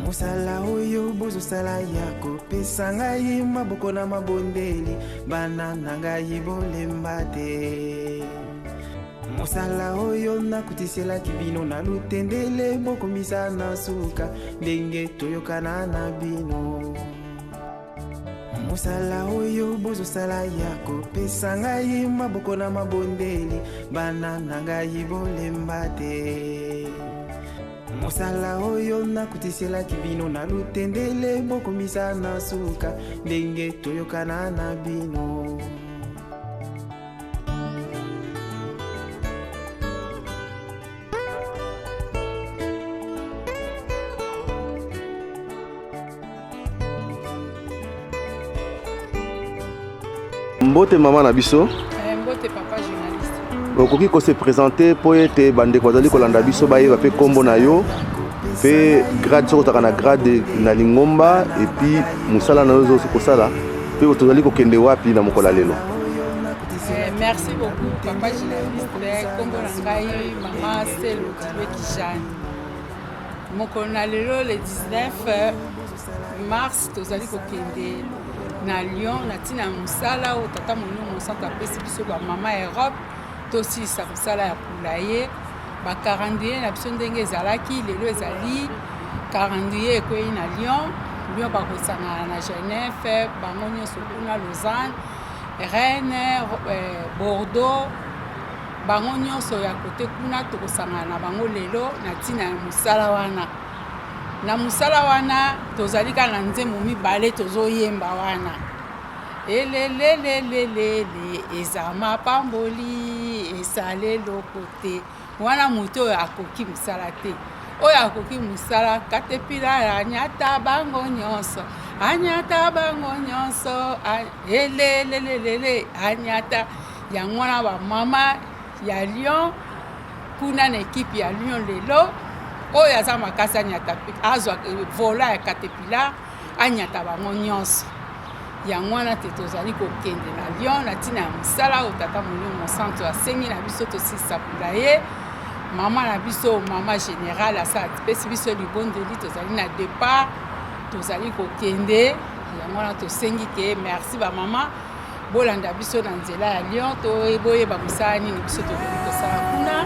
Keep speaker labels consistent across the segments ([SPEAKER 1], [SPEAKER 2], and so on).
[SPEAKER 1] Mosala oyo bozosala ya kopesa ngai maboko na mabondeli, bana na ngai bolemba te. Mosala oyo nakutiselaki bino na lutendele, bokomisa na suka ndenge toyokana na bino. Mosala oyo bozosala ya kopesa ngai maboko na mabondeli, bana na ngai bolemba te. Mosala oyo nakutiselaki bino na lutendele, bokomisa na suka ndenge toyokana na bino.
[SPEAKER 2] Mbote mama na biso.
[SPEAKER 3] Mbote papa journaliste.
[SPEAKER 2] Okoki ko se présenter po ete bandeko bazali kolanda biso bayeba mpe nkombo na yo mpe grade soki ozalaka na grade na lingomba et puis mosala na yo ozo kosala mpe tozali kokende wapi na mokolo ya lelo.
[SPEAKER 3] Merci beaucoup papa journaliste. Nkombo na ngai mama Selo Dilweki Jeanne. Mokolo na lelo le 19 mars tozali kokende na Lyon na ntina ya mosala oyo tata Molimo Mosantu apesi biso ba mama ya Europe tosilisa mosala ya poulailler. Ba calendrier na biso ndenge ezalaki lelo ezali calendrier ekwei na Lyon. Lyon bakosangana na Genève, bango nyonso kuna Lausanne, Rennes, Bordeaux, bango nyonso ya kote kuna tokosangana na bango lelo na ntina ya mosala wana. Na mosala wana tozali kaka na nzembo mibale tozoyemba wana. Elelelelelele eza mapamboli esala eloko te. Wana moto oyo akoki mosala te. Oyo akoki mosala katepila anyata bango nyonso, anyata bango nyonso, elelelelele anyata. Yango wana ba mama ya Lyon kuna na ekipe ya Lyon lelo oyo aza makasi anyata azwa vola ya caterpillar anyata bango nyonso. Yango wana te tozali kokende na Lyon na ntina ya mosala oyo tata Molimo Mosantu asengi na biso tosilisa poulailler. Mama na biso mama générale asa apesi biso libondeli, tozali na départ, tozali kokende. Yango wana tosengi ke merci ba mama bolanda biso na nzela ya Lyon to boyeba mosala nini biso tokoki kosala kuna.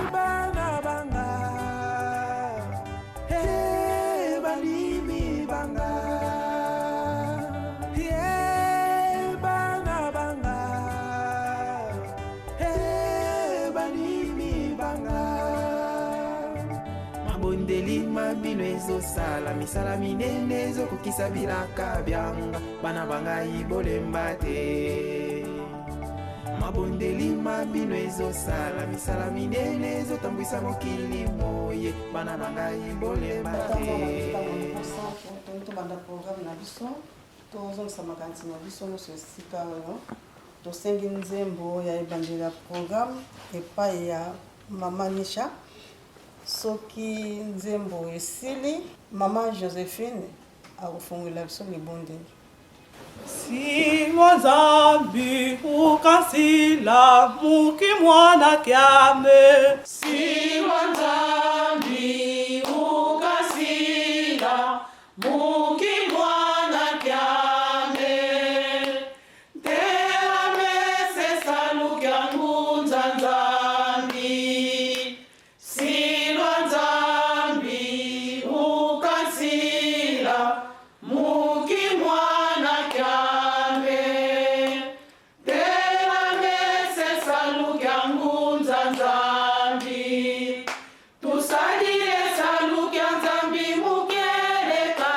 [SPEAKER 1] Mabondeli mabino ezosala misala minene ezokokisa bilaka byanga bana bangai bolemba te. Mabondeli mabino ezosala misala minene ezotambwisa mokili moye bana bangai bolemba te.
[SPEAKER 4] Tobanda programme na biso, tozongisa makanisi na biso nyonso esika oyo tosengi nzembo ya ebandeli ya programme epai ya mama Nisha. Soki nzembo esili, mama Josephine akofungolela biso libondeli.
[SPEAKER 5] Silwa Nzambi ukansila muki mwana kyame. Silwa Nzambi ukansila muki mwana kyame. Ntela mese salukia ngunza Nzambi. Silwa Nzambi ukansila muki mwana kyame. Ntela mese salukia ngunza Nzambi. Tusalile salukia Nzambi mukeleka,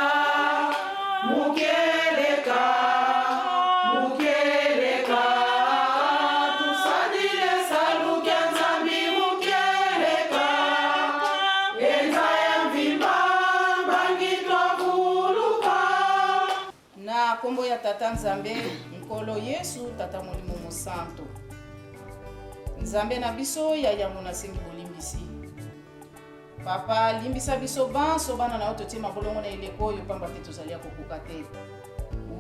[SPEAKER 5] mukeleka, mukeleka. Tusalile salukia Nzambi mukeleka. Enza ya mvimba mbangi twavuluka.
[SPEAKER 6] Na kombo ya Tata Nzambe, Nkolo Yesu, Tata Molimo Mosanto. Nzambe na biso ya yambo nasengi bolimbisi. Papa, limbisa biso banso bana na yo totie mabolongo na eleko oyo pamba te tozali ya kokoka te.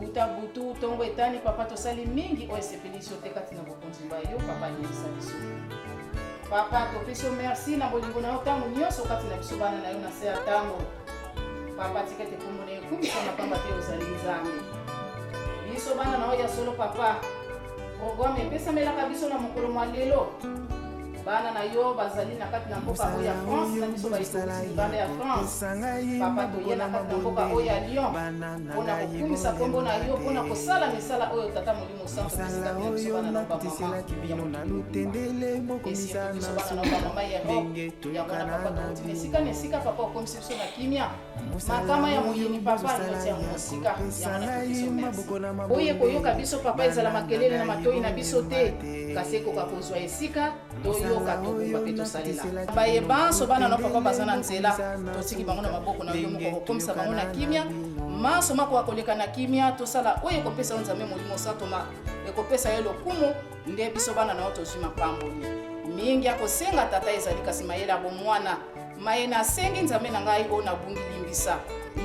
[SPEAKER 6] Wuta butu tongo etani papa tosali mingi oyo esepeli biso te kati na bokonzi ba yo papa limbisa biso. Papa topesi yo merci na bolingo na yo ntango nyonso kati na biso bana na yo na se ya ntango. Papa, tika ete nkombo na yo ekumisama, pamba te ozali Nzambe. Biso bana na yo ya solo, Papa, programme epesamelaka biso na mokolo mwa lelo. Bana na yo bazali na kati na mboka oyo ya France, na biso baitokisi libanda ya France. Papa, toye na kati na mboka oyo ya Lyon mpo na kokumisa nkombo na yo, mpo na kosala misala oyo Tata Molimo Santo apesi kati na biso bana na yo bamama ya mokili mobimba. Esirtu biso bana na yo bamama ya Europe. Yango wana Papa, touti na esika na esika, Papa, okomisi biso na kimia. Makama ya moyini, Papa, aloti yango mosika. Yango wana topesi yo merci. Oye koyoka biso, Papa, ezala makelele na matoi na biso te, kasi ekoka kozwa esika toyoka, tobomba mpe tosalela. Baye banso bana na Papa baza na nzela, totiki bango na maboko na yo moko, kokomisa bango na kimia. Manso makoka koleka na kimia, tosala oyo ekopesa yo Nzambe Molimo Santo, ma ekopesa yo lokumu. Nde biso bana na yo tozwi mapamboli mingi ya kosenga Tata, ezali kasi mayele ya bomwana maye nasengi Nzambe na ngai oyo nabungi, limbisa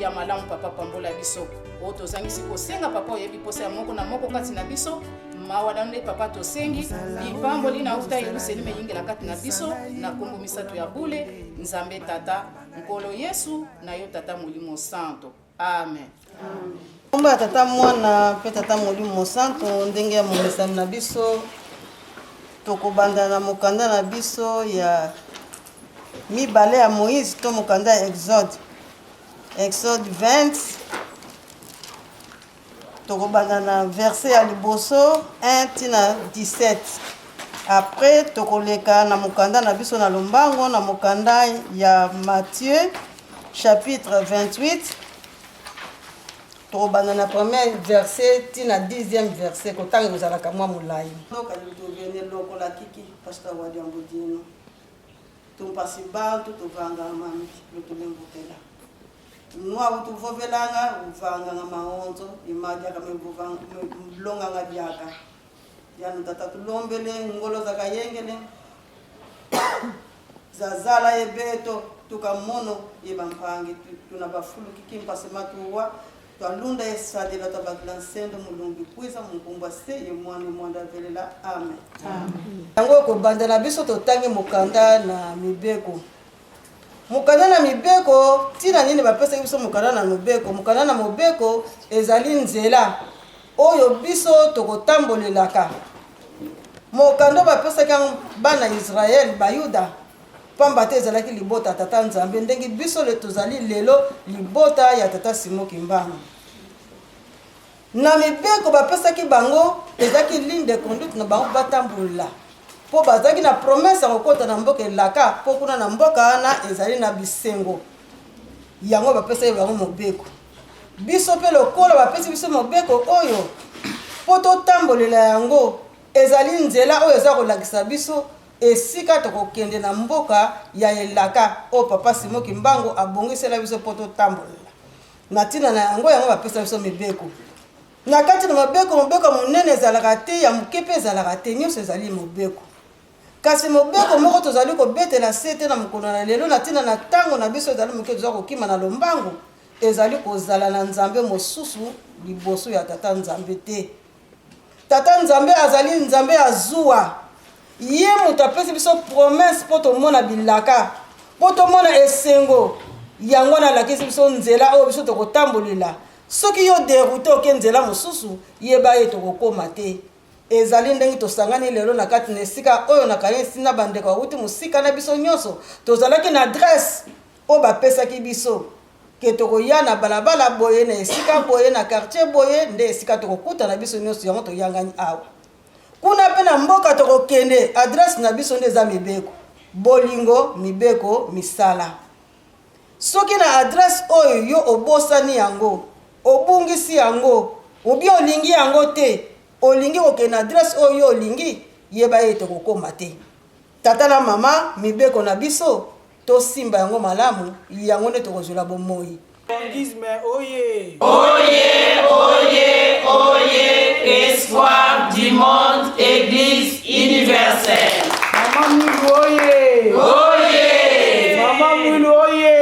[SPEAKER 6] ya malamu. Papa, pambola biso oyo tozangisi kosenga. Papa, oyebi posa ya moko na moko kati na biso. Mawa na nde Papa tosengi, lipamboli na uta Yerusaleme eyingela kati na biso, na nkombo misato ya bule, Nzambe Tata, Nkolo Yesu, na yo Tata Molimo Santo. Amen.
[SPEAKER 4] Nkombo ya Tata, Mwana mpe Tata Molimo Mosanto. Ndenge ya momesano na biso, tokobanda na mokanda na biso ya mibale ya Moïse, to mokanda ya Exode, Exode 20. Tokobanda na verset ya liboso 1 tina 17. Après tokoleka na mokanda na biso na lombango, na mokanda ya Matthieu chapitre 28. Tokobanda na premier verset tina 10e verset. Kotanga ekozalaka mwa molai. Tokene lokola kiki pastor wadiambo dino tumpasi bantu tuvanga mambi lutulembukela nwa utuvovelanga uvanganga mahonzo imadiaka mlonganga diaka yanu tata tulombele ngolo zakayengele zazala yebeto tukamono ye bampangi tuna bafuluki kimpasi matuwa twalunda esadela twabakila nsendo mulungi kwiza munkumbwa se ye mwana mwanda velela. Amen. Yango ekobanda na biso, totangi mokanda na mibeko. Mokanda na mibeko, ntina nini bapesaki biso mokanda na mobeko? Mokanda na mobeko ezali nzela oyo biso tokotambolelaka. Mokanda oyo bapesaki yango bana Israele, Bayuda, pamba te ezalaki libota ya Tata Nzambe, ndenge biso le tozali lelo libota ya Tata Simo Kimbangu. Na mibeko bapesaki bango ezalaki ligne de conduite na bango batambolela, mpo bazalaki na promesse ya kokota na mboka elaka, mpo kuna na mboka wana ezali na bisengo. Yango bapesaki bango mobeko. Biso mpe lokola bapesi biso mobeko oyo mpo totambolela yango, ezali nzela oyo eza kolakisa biso esika tokokende na mboka ya elaka oyo Papa Simo Kimbangu abongisela biso mpo totambolela. Na ntina na yango, yango bapesa biso mibeko. Na kati na mobeko, mobeko ya monene ezalaka te, ya moke mpe ezalaka te, nyonso ezali mobeko. Kasi mobeko moko tozali kobetela sete na mokolo na lelo, na ntina na ntango na biso ezali moke, toza kokima na lombango, ezali kozala na nzambe mosusu liboso ya Tata Nzambe te. Tata Nzambe azali Nzambe ya zuwa. Ye moto apesi biso promesse mpo tomona bilaka, mpo tomona esengo. Yango wana alakisi biso nzela oyo biso tokotambolela. Soki yo deroute oke nzela mosusu, yeba ye tokokoma te. Ezali ndenge tosangani lelo na kati na esika oyo, nakanisi na bandeko awuti mosika na biso nyonso tozalaki na adresse oyo bapesaki biso ke tokoya na balabala boye, na esika boye, na quartier boye, nde esika tokokutana biso nyonso. Yango toyangani awa. Kuna mpe na mboka tokokende, adresse na biso nde eza mibeko, bolingo, mibeko, misala. Soki na adresse oyo yo obosani yango, obungisi yango, obi olingi yango te, olingi kokende na adresse oyo yo olingi, yeba ete kokoma te. Tata na mama, mibeko na biso tosimba yango malamu, yango nde tokozwela bomoi.
[SPEAKER 7] Kimbanguisme oye!
[SPEAKER 5] Oye, oye, oye, espoir du monde, Église universelle.
[SPEAKER 7] Mama Mwilu oye!
[SPEAKER 5] Oye!
[SPEAKER 7] Mama Mwilu oye!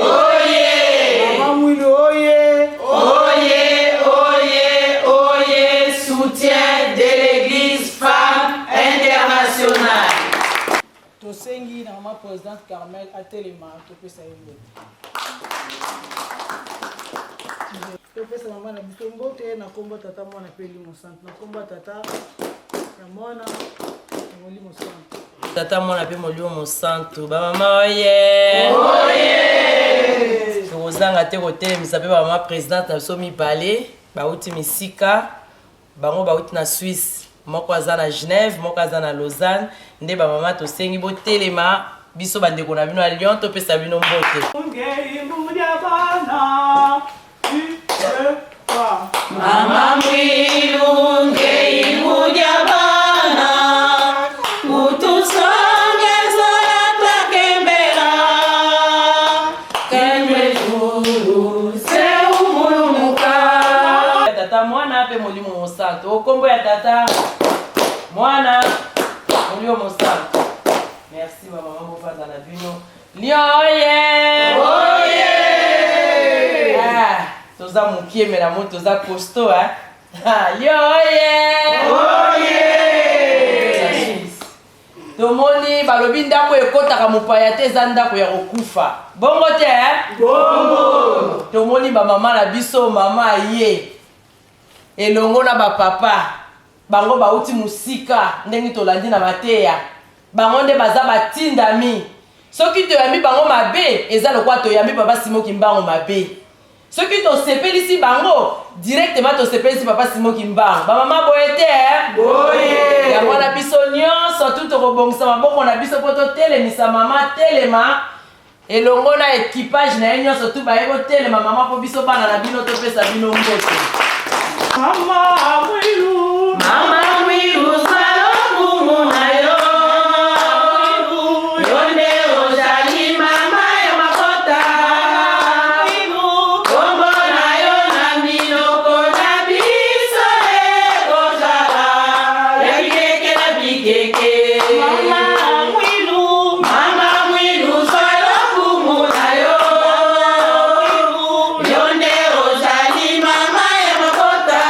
[SPEAKER 5] Oye!
[SPEAKER 7] Mama Mwilu oye!
[SPEAKER 5] Oye, oye, oye, soutien de l'Église femme internationale.
[SPEAKER 7] Tosengi na mama présidente Carmel. atelema topesa ye mbote. Topesa mama na biso mbote na nkombo Tata, Mwana mpe Elimo Santu. Na nkombo ya Tata, ya Mwana, ya Molimo Santu.
[SPEAKER 5] Tata, Mwana mpe Molimo Mosantu. Bamama oye! Tokozanga te kotelemisa mpe bamama presidente na biso mibale bauti misika. Bango bauti na Suisse, moko aza na Genève, moko aza na Lausanne. Nde bamama tosengi botelema, biso bandeko na bino ya Lyon topesa bino mbote. Mama Mwilu ngei mudia bana utusongezola twakembela kembe julu se umulumuka. Tata, Mwana mpe Molimo Mosantu. Okombo ya Tata, Mwana, Molimo Mosantu. Merci ba mama, bofanda na bino. Lion oye! Oye! Ah, toza mokie me na mo toza costaud hein. Lion oye! Oye! Tomoni balobi ndako ekotaka mopaya te, eza ndako ya kokufa. Bongo te eh? Bongo. Tomoni bamama na biso, mama ye elongo na bapapa bango bauti mosika, ndenge tolandi na mateya, bango nde baza batindami. Soki toyambi bango mabe, eza lokola toyambi papa Simon Kimbangu mabe. Soki tosepelisi bango, directement tosepelisi papa Simon Kimbangu. Bamama, boye te eh? Boye. Yango wana biso nyonso tu tokobongisa maboko na biso mpo totelemisa mama. Telema elongo na équipage na ye nyonso tu baye kotelema mama, mpo biso bana na bino topesa bino mbote.
[SPEAKER 7] Mama Mwilu,
[SPEAKER 5] Mama Mwilu, zwa lokumu na yo. Yo nde ozali mama ya mabota. Kombo na yo na minoko na biso ekozala ya bikeke na bikeke.
[SPEAKER 7] Mama Mwilu,
[SPEAKER 5] Mama Mwilu, zwa lokumu na yo. Yo nde ozali mama ya mabota.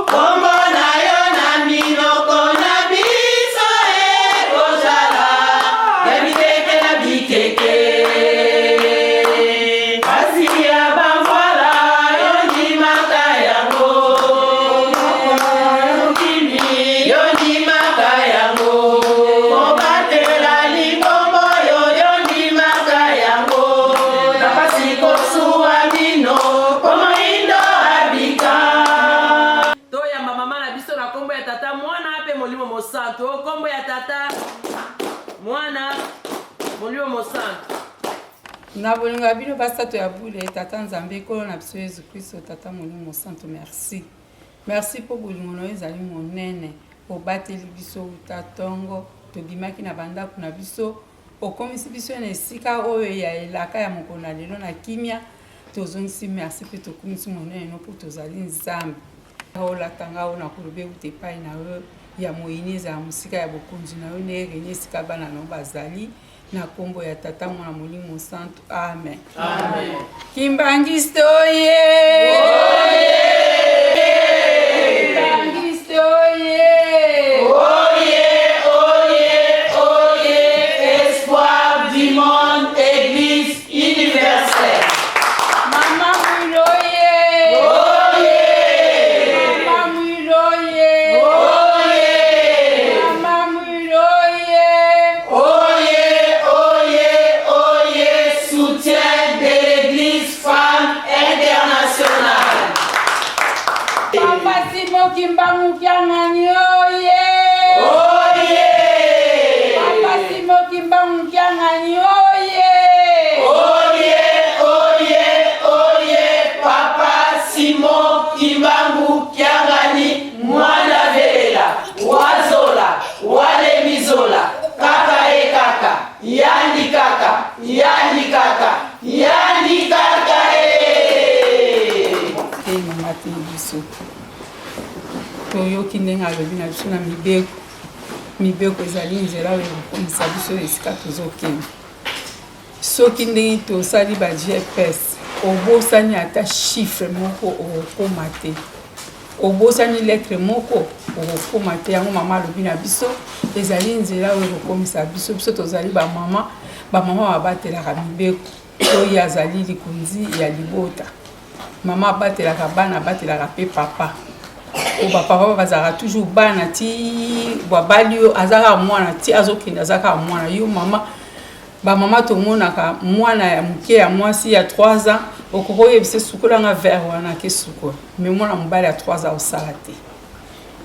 [SPEAKER 5] Kombo na yo na minoko na biso ekozala ya bikeke na bikeke. Pasi ya bamvwala, yo ndimaka yango. Yo ndimaka yango. Kobatela lingombo yo, yo ndimaka yango. Na pasi kosuwa mino po moindo abika. Toyamba mama na biso na nkombo ya Tata, Mwana mpe Molimo Mosantu. O nkombo ya Tata, Mwana, Molimo Mosantu.
[SPEAKER 3] Na bolingo ya bino basato ya bule, Tata Nzambe, Nkolo na biso Yesu Kristo, Tata Molimo Mosantu, merci, merci mpo bolingo na yo ezali monene. Obateli biso uta ntongo tobimaki na bandako na biso, okomisi biso na esika oyo ya elaka ya mokolo na lelo na kimia. Tozongisi merci mpe tokumisi monene no mpo tozali Nzambe. Olata nga oyo nakoloba euta epai na yo, ya moyini ezala mosika ya bokonzi na yo, na erenie esika bana na yo bazali, na nkombo ya Tata, Mwana, Molimo Santu, amen, amen. Kimbangiste oye! Kimbangiste oye!
[SPEAKER 5] Oye, oye, oye, espoir du monde, Église universelle.
[SPEAKER 3] Mama Mwilu oye!
[SPEAKER 5] Oye!
[SPEAKER 3] Mama Mwilu oye!
[SPEAKER 5] Oye!
[SPEAKER 3] Mama Mwilu oye!
[SPEAKER 5] Oye, oye, oye, soutien de l'Église femme internationale.
[SPEAKER 3] Papa Simon Kimbangu Kiangani oye!
[SPEAKER 5] Oye!
[SPEAKER 3] Papa Simon Kimbangu Kiangani oye!
[SPEAKER 5] Oye, oye, oye, Papa Simon Kimbangu Kiangani, mwana velela, wazola, walemizola, kaka e kaka, yandi kaka, yandi kaka, yandi kaka e.
[SPEAKER 3] Te mama te, biso toyoki ndenge alobi na biso na mibeko. Mibeko ezali nzela oyo ekokomisa biso esika tozokende. Soki ndenge tosali ba GPS, obosani ata chiffre moko, okokoma te. Obosani lettre moko, okokoma te. Yango mama alobi na biso, ezali nzela oyo ekokomisa biso. Biso tozali ba mama, ba mama babatelaka mibeko. Oyo ye azali likonzi ya libota. Mama abatelaka bana, abatelaka pe papa. Po ba papa bazalaka toujours bana ti babali yo aza kaka mwana ti azokende aza kaka mwana. Yo mama, ba mama tomonaka mwana ya moke ya mwasi ya 3 ans okoki oyebisa ye sukola nga verre wana ake sukola, mais mwana mobali ya 3 ans osala te.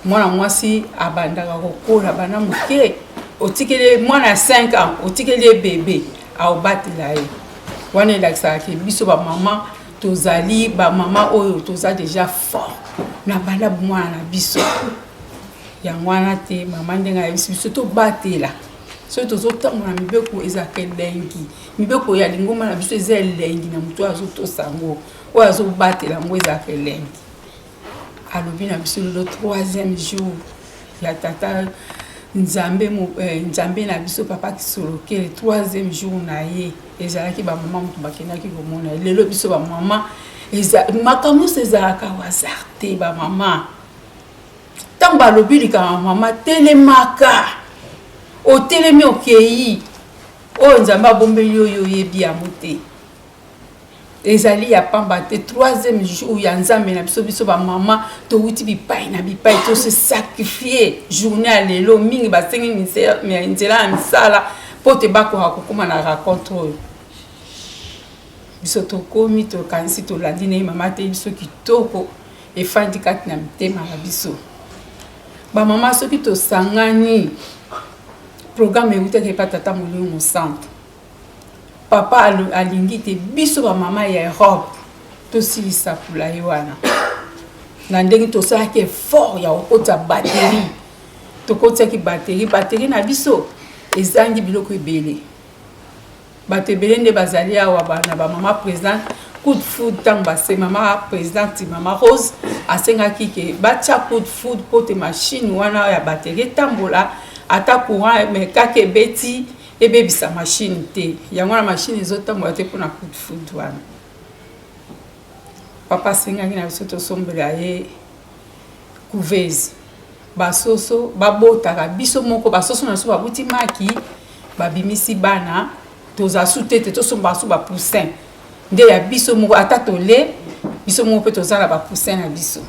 [SPEAKER 3] Mwana mwasi abandaka kokola banda moke, otikeli ye mwana ya 5 ans otikeli ye bebe aobatela ye. Wana elakisaka ke biso ba mama tozali ba mama oyo toza deja fort na banda bomwana na biso. Yango wana te mama ndenge ayebisi biso tobatela soki tozotambola na mibeko ezalaka elengi. Mibeko ya lingomba na biso eza elengi na moto oyo azotosa yango, oyo azobatela yango ezalaka elengi. Alobi na biso lelo troisième jour ya tata Nzambe, eh, Nzambe na biso papa Kisolokele, troisième jour na ye ezalaki ba mama moto bakendaki komona ye. Lelo biso ba mama makambo nyonso ezalaka hasard te. Ba mama ntango balobi likambo mama telemaka, otelemi okei, oyo Nzambe abombeli oyo oyebi yango te. Ezali ya pamba te troisième jour ya Nzambe na biso. Biso ba mama towuti bipai na bipai, to se sacrifier journée ya lelo. Mingi basengi nzela ya misala mpo te bakoka kokóma na rencontre oyo. Biso tokomi, tokanisi, tolandi na ye mama te biso kitoko efandi kati na mitema na biso. Ba mama soki tosangani, programme ewutaki epa Tata Molimo Mosantu. Papa alingi te biso ba mama ya Europe tosilisa poulailler wana na ndenge tosalaki effort ya kokotisa batterie. Tokotisaki batterie, batterie na biso ezangi biloko ebele. Bato ebele nde bazali awa na ba mama presidente coup de foudre. Ntango base mama presidente mama Rose asengaki ke batia coup de foudre mpo te machine wana ya batterie etambola ata courant mais kaka ebeti ebebisa machine te. Yango wana machine ezotambola te mpona coup de foudre wana. Papa asengaki na biso tosombela ye couveuse. Basoso babotaka biso moko, basoso na biso babuti maki babimisi bana, toza su te te tosomba su ba poussin nde ya biso moko, ata tole biso moko mpe toza na ba poussin na biso.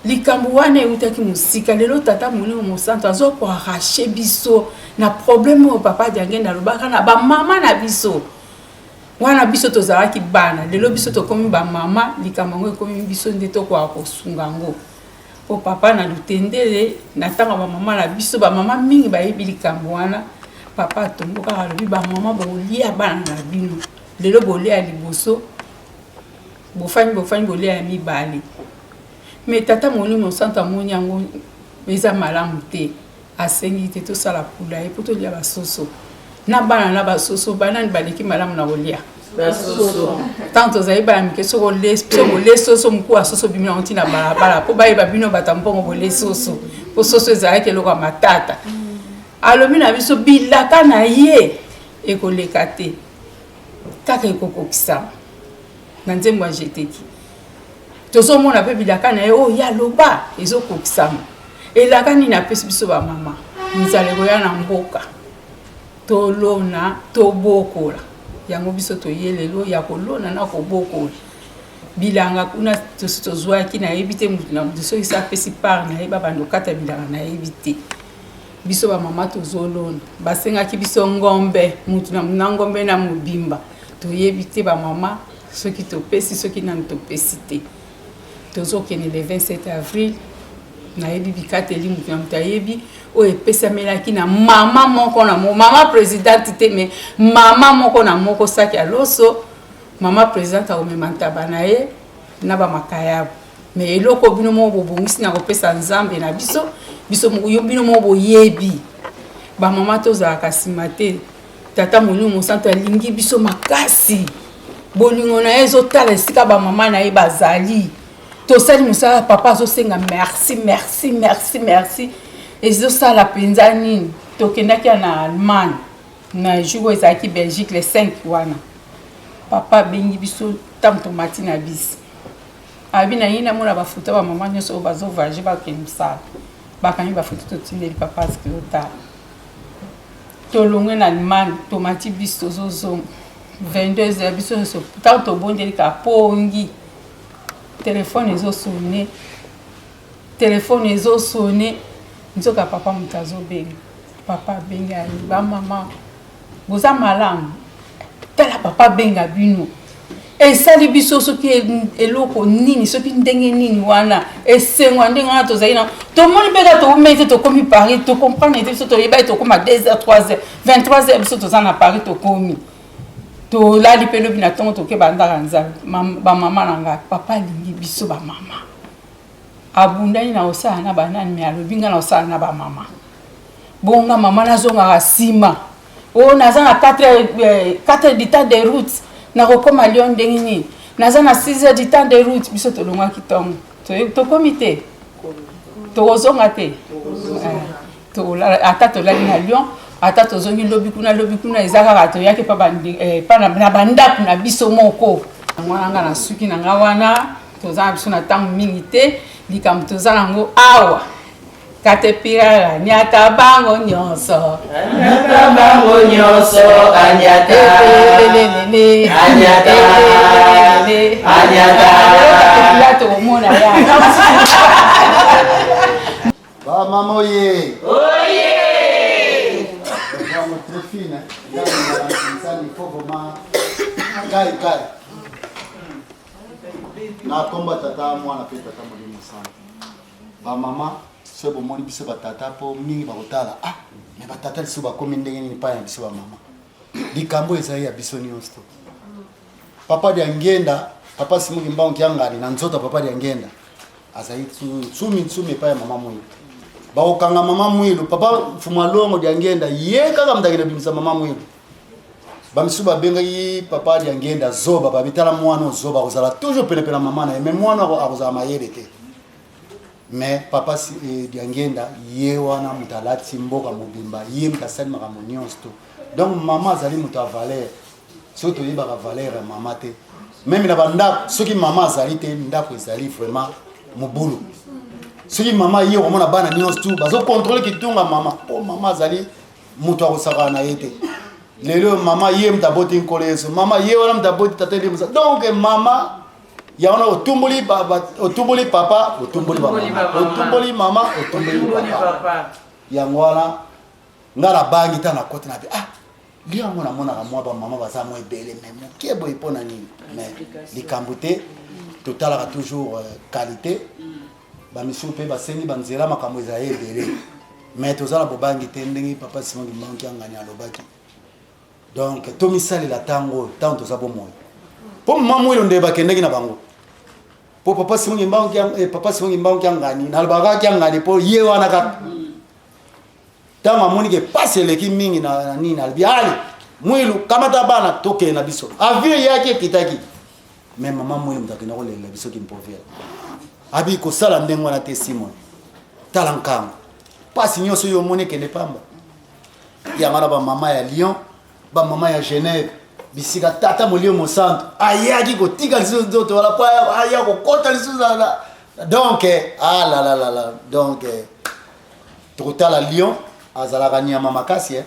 [SPEAKER 3] Likambo wana eutaki mosika. Lelo Tata Molimo Mosantu azo ko arracher biso na problème oyo Papa Diangenda alobaka na ba mama na biso. Wana biso tozalaki bana, lelo biso tokomi ba mama, likambo yango ekomi biso nde tokoka kosunga yango. Po papa na Lutendele, na ntango ya ba mama na biso, ba mama mingi bayebi likambo wana. Papa atombokaka alobi ba mama bolia bana na bino. Lelo bolia liboso, bofandi bofandi bolia ya mibale. Mais Tata Molimo Santu amoni yango eza malamu te, asengi te tosala poulailler po tolia ba soso na bana na ba soso. Banani baleki malamu na kolia?
[SPEAKER 5] Basoso.
[SPEAKER 3] Ntango tozali bana mike, soki olie soso, mokuwa soso obimi yango ntina balabala mpo bayeba bino bato ya mbongo bolie soso, mpo soso ezalaki eloko ya matata. Alobi na biso bilaka na ye ekoleka te, kaka ekokokisama. Na nzembo ya Jeteki tozomona mpe bilaka na ye oyo ye aloba ezokokisama. Elaka nini apesi biso bamama? Nzala ekoya na mboka, tolona tobokola. Yango biso toye lelo ya kolona na kobokola bilanga. Kuna tosi tozwaki, nayebi te motu na motu soki apesi part na ye, babanda okata bilanga, nayebi te. Biso bamama tozolona, basengaki biso ngombe, motu na ngombe na mobimba, toyebi te bamama soki topesi, soki nanu topesi te. Tozokende le 27 avril, nayebi bikateli moto na moto ayebi oyo epesamelaki na mama moko na moko, mama presidente te, mais mama moko na moko saki ya loso. Mama presidente akomema ntaba na ye na bamakayabu, mais eloko bino moko bobongisi na kopesa Nzambe na biso, biso yo bino moko boyebi. Bamama tozalaka nsima te. Tata Molimo Mosantu alingi biso makasi, bolingo na ye ezotala esika bamama na ye bazali. Tosali mosala, papa azosenga merci, merci, merci, merci. Ezosala mpenza nini? Tokendaki ya na Allemagne na jour oyo ezalaki Belgique le 5 wana, papa abengi biso ntango tomati na bisi. Abi na ye namona bafoto ya bamama nyonso oyo bazovoyage bakende mosala. Bakangi bafoto totindeli papa aske otala. Tolongwe na Allemagne tomati biso tozozonga 22 heures biso nyonso ntango tobondeli kaka pongi telefone ezosone telefone ezosone nzoka papa moto azobenga papa abengi ayi bamama boza malamu tala papa abenga bino esali biso soki eloko nini soki ndenge nini wana esengo ya ndenge wana tozali na tomoni mpe kaka toumei te tokomi paris tocomprendre te biso toyebaki tokóma 2 heures 3 heures 23 heures biso toza na paris tokomi tolali mpe lobi na ntongo toke bandaka nzambe bamama na ngai papa alingi biso bamama abundani na kosala na banani me alobi ngai na kosala na bamama bonga mama nazongaka nsima o oh, naza na 4 heures du temps de route nakokoma lyon ndenge nini naza na 6 heures du temps de route biso tolongwaki ntongo tokomi te tokozonga te eh, ata tolali na lyon ata tozongi lobi kuna lobi kuna eza kaka toyaki epa eh, na bandako na biso moko mwana nga na suki na nga wana toza na biso na ntango mingi te likambo toza nango awa Katepirala nyata bango nyonso.
[SPEAKER 5] Anyata bango nyonso anyata.
[SPEAKER 3] Lelelele.
[SPEAKER 5] Anyata. Anyata.
[SPEAKER 3] Katepirala tokomona ya.
[SPEAKER 8] Ba mama oye.
[SPEAKER 5] Oye.
[SPEAKER 8] Vraiment très fine. Hein. Il faut vraiment kai kai. Na komba tata mwana pe tata molimo santo. Ba mama soki bomoni biso ba tata po mingi bakotala ah mais ba tata lisusu bakomi ndenge nini epai na biso ba mama likambo ezali ya biso nyonso papa Diangienda papa Simon Kimbangu Kiangani na nzoto ya papa Diangienda azali ntsumi ntsumi epai ya mama Mwilu bakokanga mama Mwilu papa Mfumu Alongo Diangienda ye kaka moto akende bimisa mama Mwilu bamisusu babengaki papa Diangienda zoba babitala mwana ozoba akozala toujours penepene na mama na ye mais mwana akozala mayele te mais papa eh, Diangienda ye wana moto alati mboka mobimba ye moto asali makambo nyonso to donc mama azali moto ya valeur soki toyebaka valeur ya mama te meme na bandako soki mama azali te ndako ezali vraiment mobulu soki mama ye okomona bana nyonso tu bazokontrole kitunga mama mpo mama azali moto akosakana na ye te lelo mama ye moto aboti nkolo yesu mama ye wana moto aboti tata elimusa donc mama ya wana otumboli otumboli papa otumboli bamama otumboli mama otumboli papa yango wana nga nabangi ntango nakoti na be ah li yango namonaka mwa bamama baza mwa ebele me moke boye mpo na nini mais likambo te totalaka toujours euh, qualité bamisusu mpe basengi banzela makambo ezali ebele mais toza na bobangi te ndenge papa simon kimbangu kiangani alobaki donc tomisalela ntango oyo ntango toza bomoi mpo mama mwilo nde bakendaki na bango mpo papa simon kimbangu eh, papa simon kimbangu kiangani nalobaka kiangani mpo ye wana kaka ntango amoni ke mpasi eleki mingi na nini alobi ale mwilu kamata bana tokende na biso avion eyaki ekitaki me mama mwilu moto akenda kolelela biso kimpovela abi kosala ndenge wana te simon tala nkango mpasi nyonso yo omoni ekende pamba yango na bamama ya lyon bamama ya genève bisika tata molio mosantu ayaki kotika lisusu nzoto wana mpo aya kokota lisusu na donc alalalala ah donc eh, tokotala lion azalaka nyama makasi eh?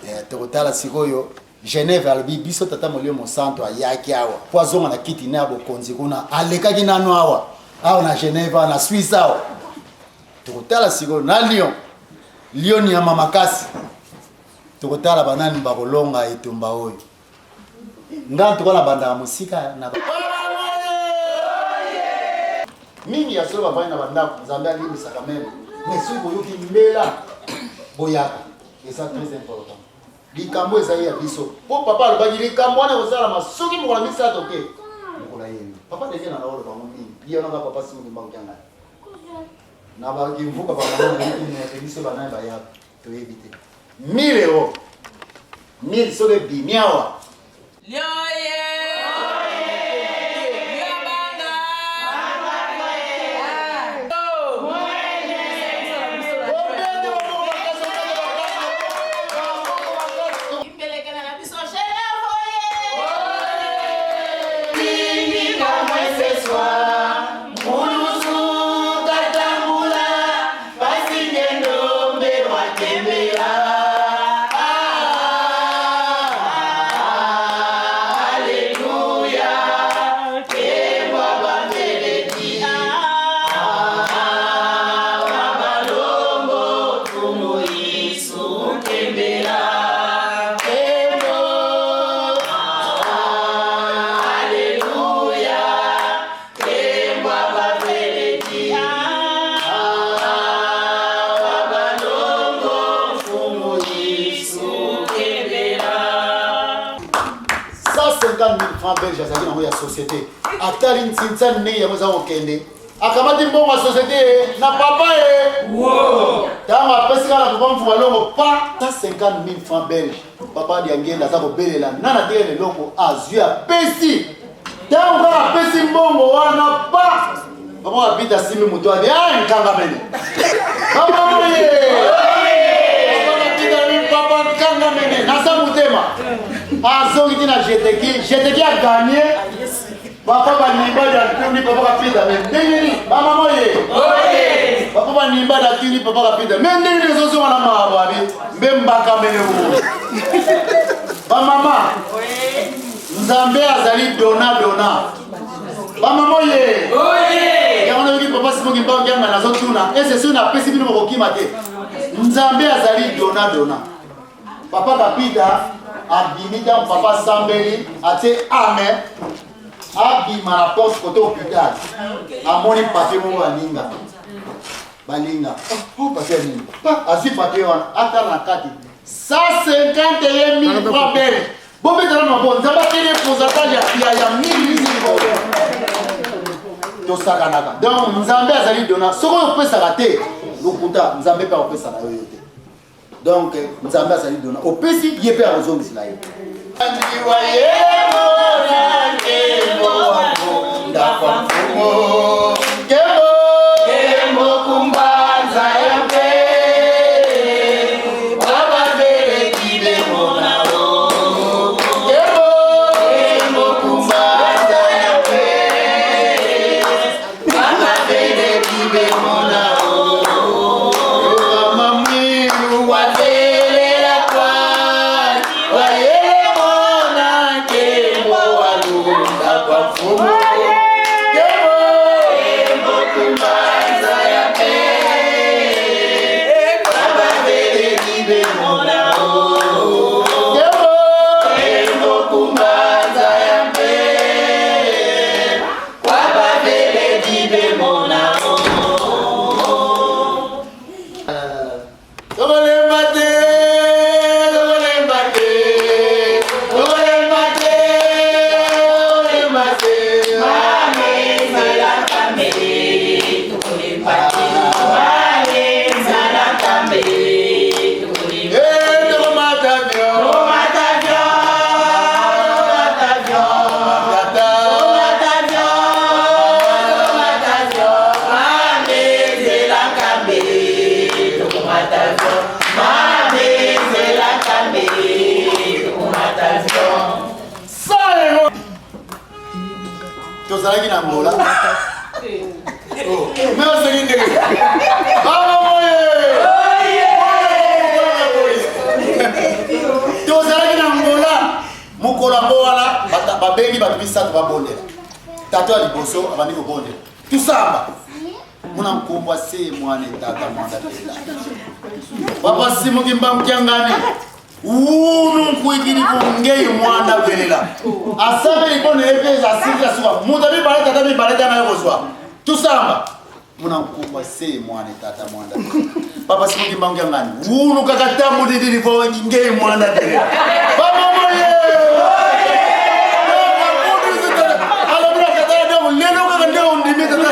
[SPEAKER 8] Eh, tokotala sikoyo genève alobi biso tata molio mosantu ayaki awa mpo azonga na kiti na ya bokonzi kuna alekaki nano awa awa na genève awa na suisse awa tokotala sikoyo na lion lion nyama makasi tokotala banani bakolonga etumba oyo nga ntuka nabandaka mosika na mingi ya solo bavandi na bandako nzambe alimbisaka meme mais soki boyoki mbela boyaka eza très important likambo ezali ya biso mpo papa alobaki likambo wana ekosalama soki mokolo misato te mokolo ayebi papa ndenge na naoloba yango mingi ye wana kaka papa simoni mbangu kiangani na bakimvuka bamama nayebi biso banani bayaka toyebi te 1000 euro 1000 soki ebimi awa 150 000 francs belge azalaki nango ya société atali nsinsa ndenge yango eza kokende akamati mbongo ya société ye na papa ye ntango apesi kaka na papa mfuma longo pa 150 000 francs belge papa diangenda aza kobelela nana te eloko azwi apesi ntango kaka apesi mbongo wana pa papa mabita asimbi moto abi a nkanga mene papa moye papa mabita abi papa nkanga mene naza motema azongi ti na jeteki jeteki aganye papa banimba ya ntuni papa kapita me ndenge nini bamama ye papa banimba na tuni papa kapita me ndenge nini ozozonga na mawa abi mbe mbaka mene wo bamama nzambe azali dona dona bamama ye yango nayoki papa simoki mbangu yanga nazotuna ese soki napesi bino bokokima te nzambe azali dona dona papa kapita abimi ntango papa asambeli atie amen abima na porte kote hôpital amoni papier moko baninga baninga oh, papier nini azwi papier wana atala na kati 151 000 francs belge bobetana maboko nzambe akende pourcentage ya ya 1000 tosakanaka donc nzambe azali dona soki oyo opesaka te lokuta nzambe mpe akopesa na yo yo te donc nzambe azali dona opesi ye mpe akozongisela yo tozalaki na angola oh, me oseki ndenge tozalaki na angola mokolo yango wana babengi bato misato babondela tata ya liboso abandi kobondela tusamba muna nkumbwa se mwana etata mwana tela papa simuki mbangu kiangani unu nkuikili kungei mwana velela asambeli mpo na ye mpe asili asuka moto mibale tata mibale tana ye kozwa tusamba muna nkumbwa se mwana etata mwana papa simuki mbangu kiangani unu kaka tambu didili po ngei mwana velela pamamoye lelo kaka nde ondimi tata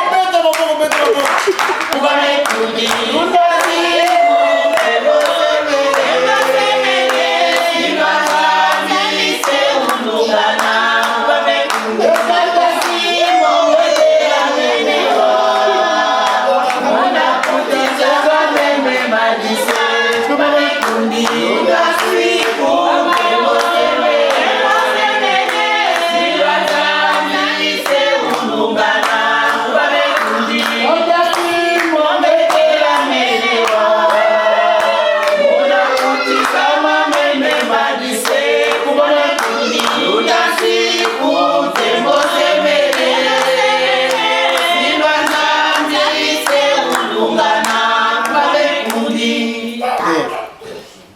[SPEAKER 8] obeta maboko beta maboko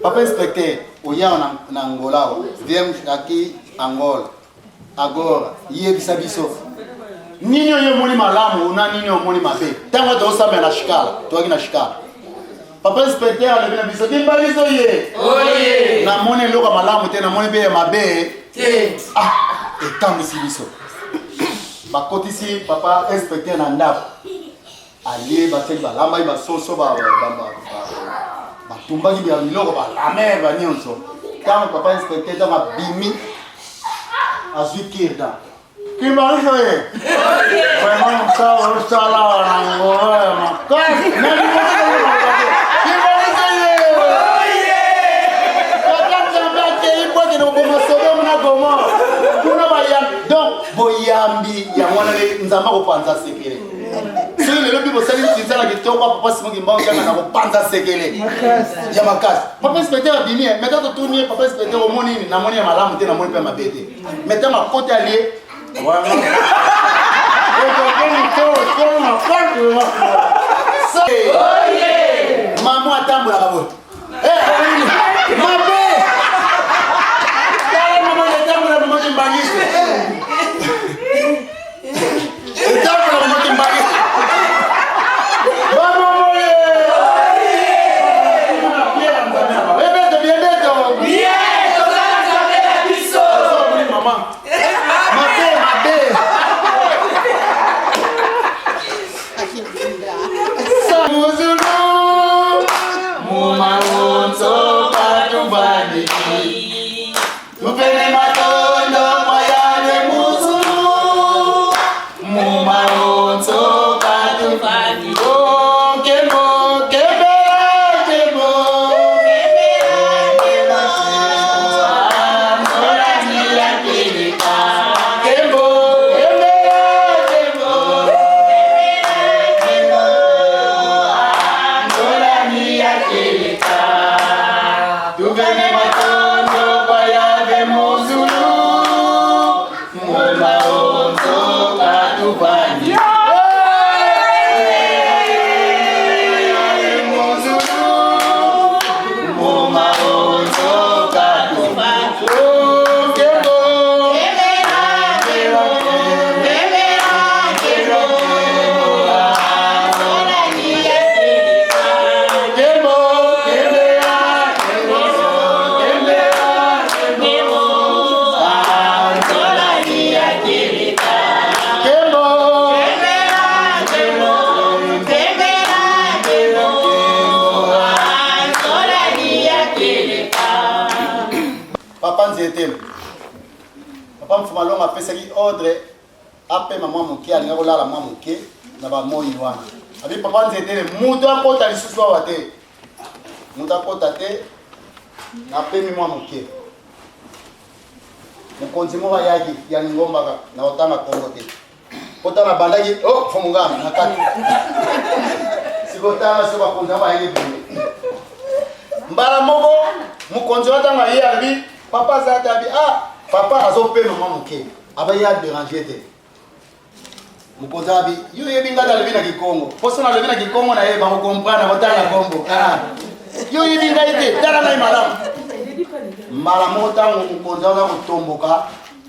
[SPEAKER 8] Papa inspecteur, oya na, na Angola, viens aqui Angola. Agora, yebisa biso. Nini oyo omoni malamu na nini omoni mabe? Ntango tozosambela na shikala, toyaki na shikala. Papa inspecteur alobi na biso kimbangiso ye.
[SPEAKER 5] Oye.
[SPEAKER 8] Namoni eloko ya malamu te, namoni mpe ya mabe
[SPEAKER 5] te.
[SPEAKER 8] Ah, etambwisi biso. Bakotisi papa inspecteur na ndako. Alie batiaki balambaki basoso batumbaki ba biloko balame ba nyonso. Ntango papa inspecteur ntango abimi azwi kirda Kimbangiso ye. Vraiment mosala osala na ngolo ya makasi. Na liboso Kimbangiso ye. Tata Nzambe akei mpo akende koboma Sodome na Gomore. Kuna bayambi. Donc boyambi yango wana nde Nzambe akopanza sekele. Soki lelo mpe bosali nzala kitoko papa Simon Kimbangu kaka na kopanza sekele ya makasi. Papa inspecteur abimi, mais tata totuni ye papa inspecteur omoni nini? Namoni ya malamu te, namoni mpe ya mabe te. Mais ntango akoti alie mama atambolaka boye eh, mabe tala mama etambola mama kimbangiste etambola mama kimbangiste mama moye ebeto biebeto Mabe, mabe. Muzulu, mumaonzo katubani. Tupene matondo kwa yale muzulu, mumaonzo katubani. Oh, kembo, kembe, kembo. Papa Nzetelo, Papa Mfumalongo apesaki ordre apema mwa moke, alinga kolala mwa moke na bamoi wana. Abi Papa Nzetele, moto akota lisusu awa te, moto akota te, napemi mwa moke. Mokonzi moko ayaki ya lingomba kaka na kotanga kombo te, po ntango nabandaki o oh, mfumu ngana na kati sikotanga so bakonzi yango bayaki boye mbala moko mokonzi wana ntango aye alobi papa aza te abi ah papa azopema mwa moke abaye aderange te mokonzi abi yo oyebi ngai nalobi na kikongo mposo nalobi na kikongo na ye bakokomprendre kotanga kombo ah. yo oyebi ngai te tala ngai malamu mbala moko ntango mokonzi wana kotomboka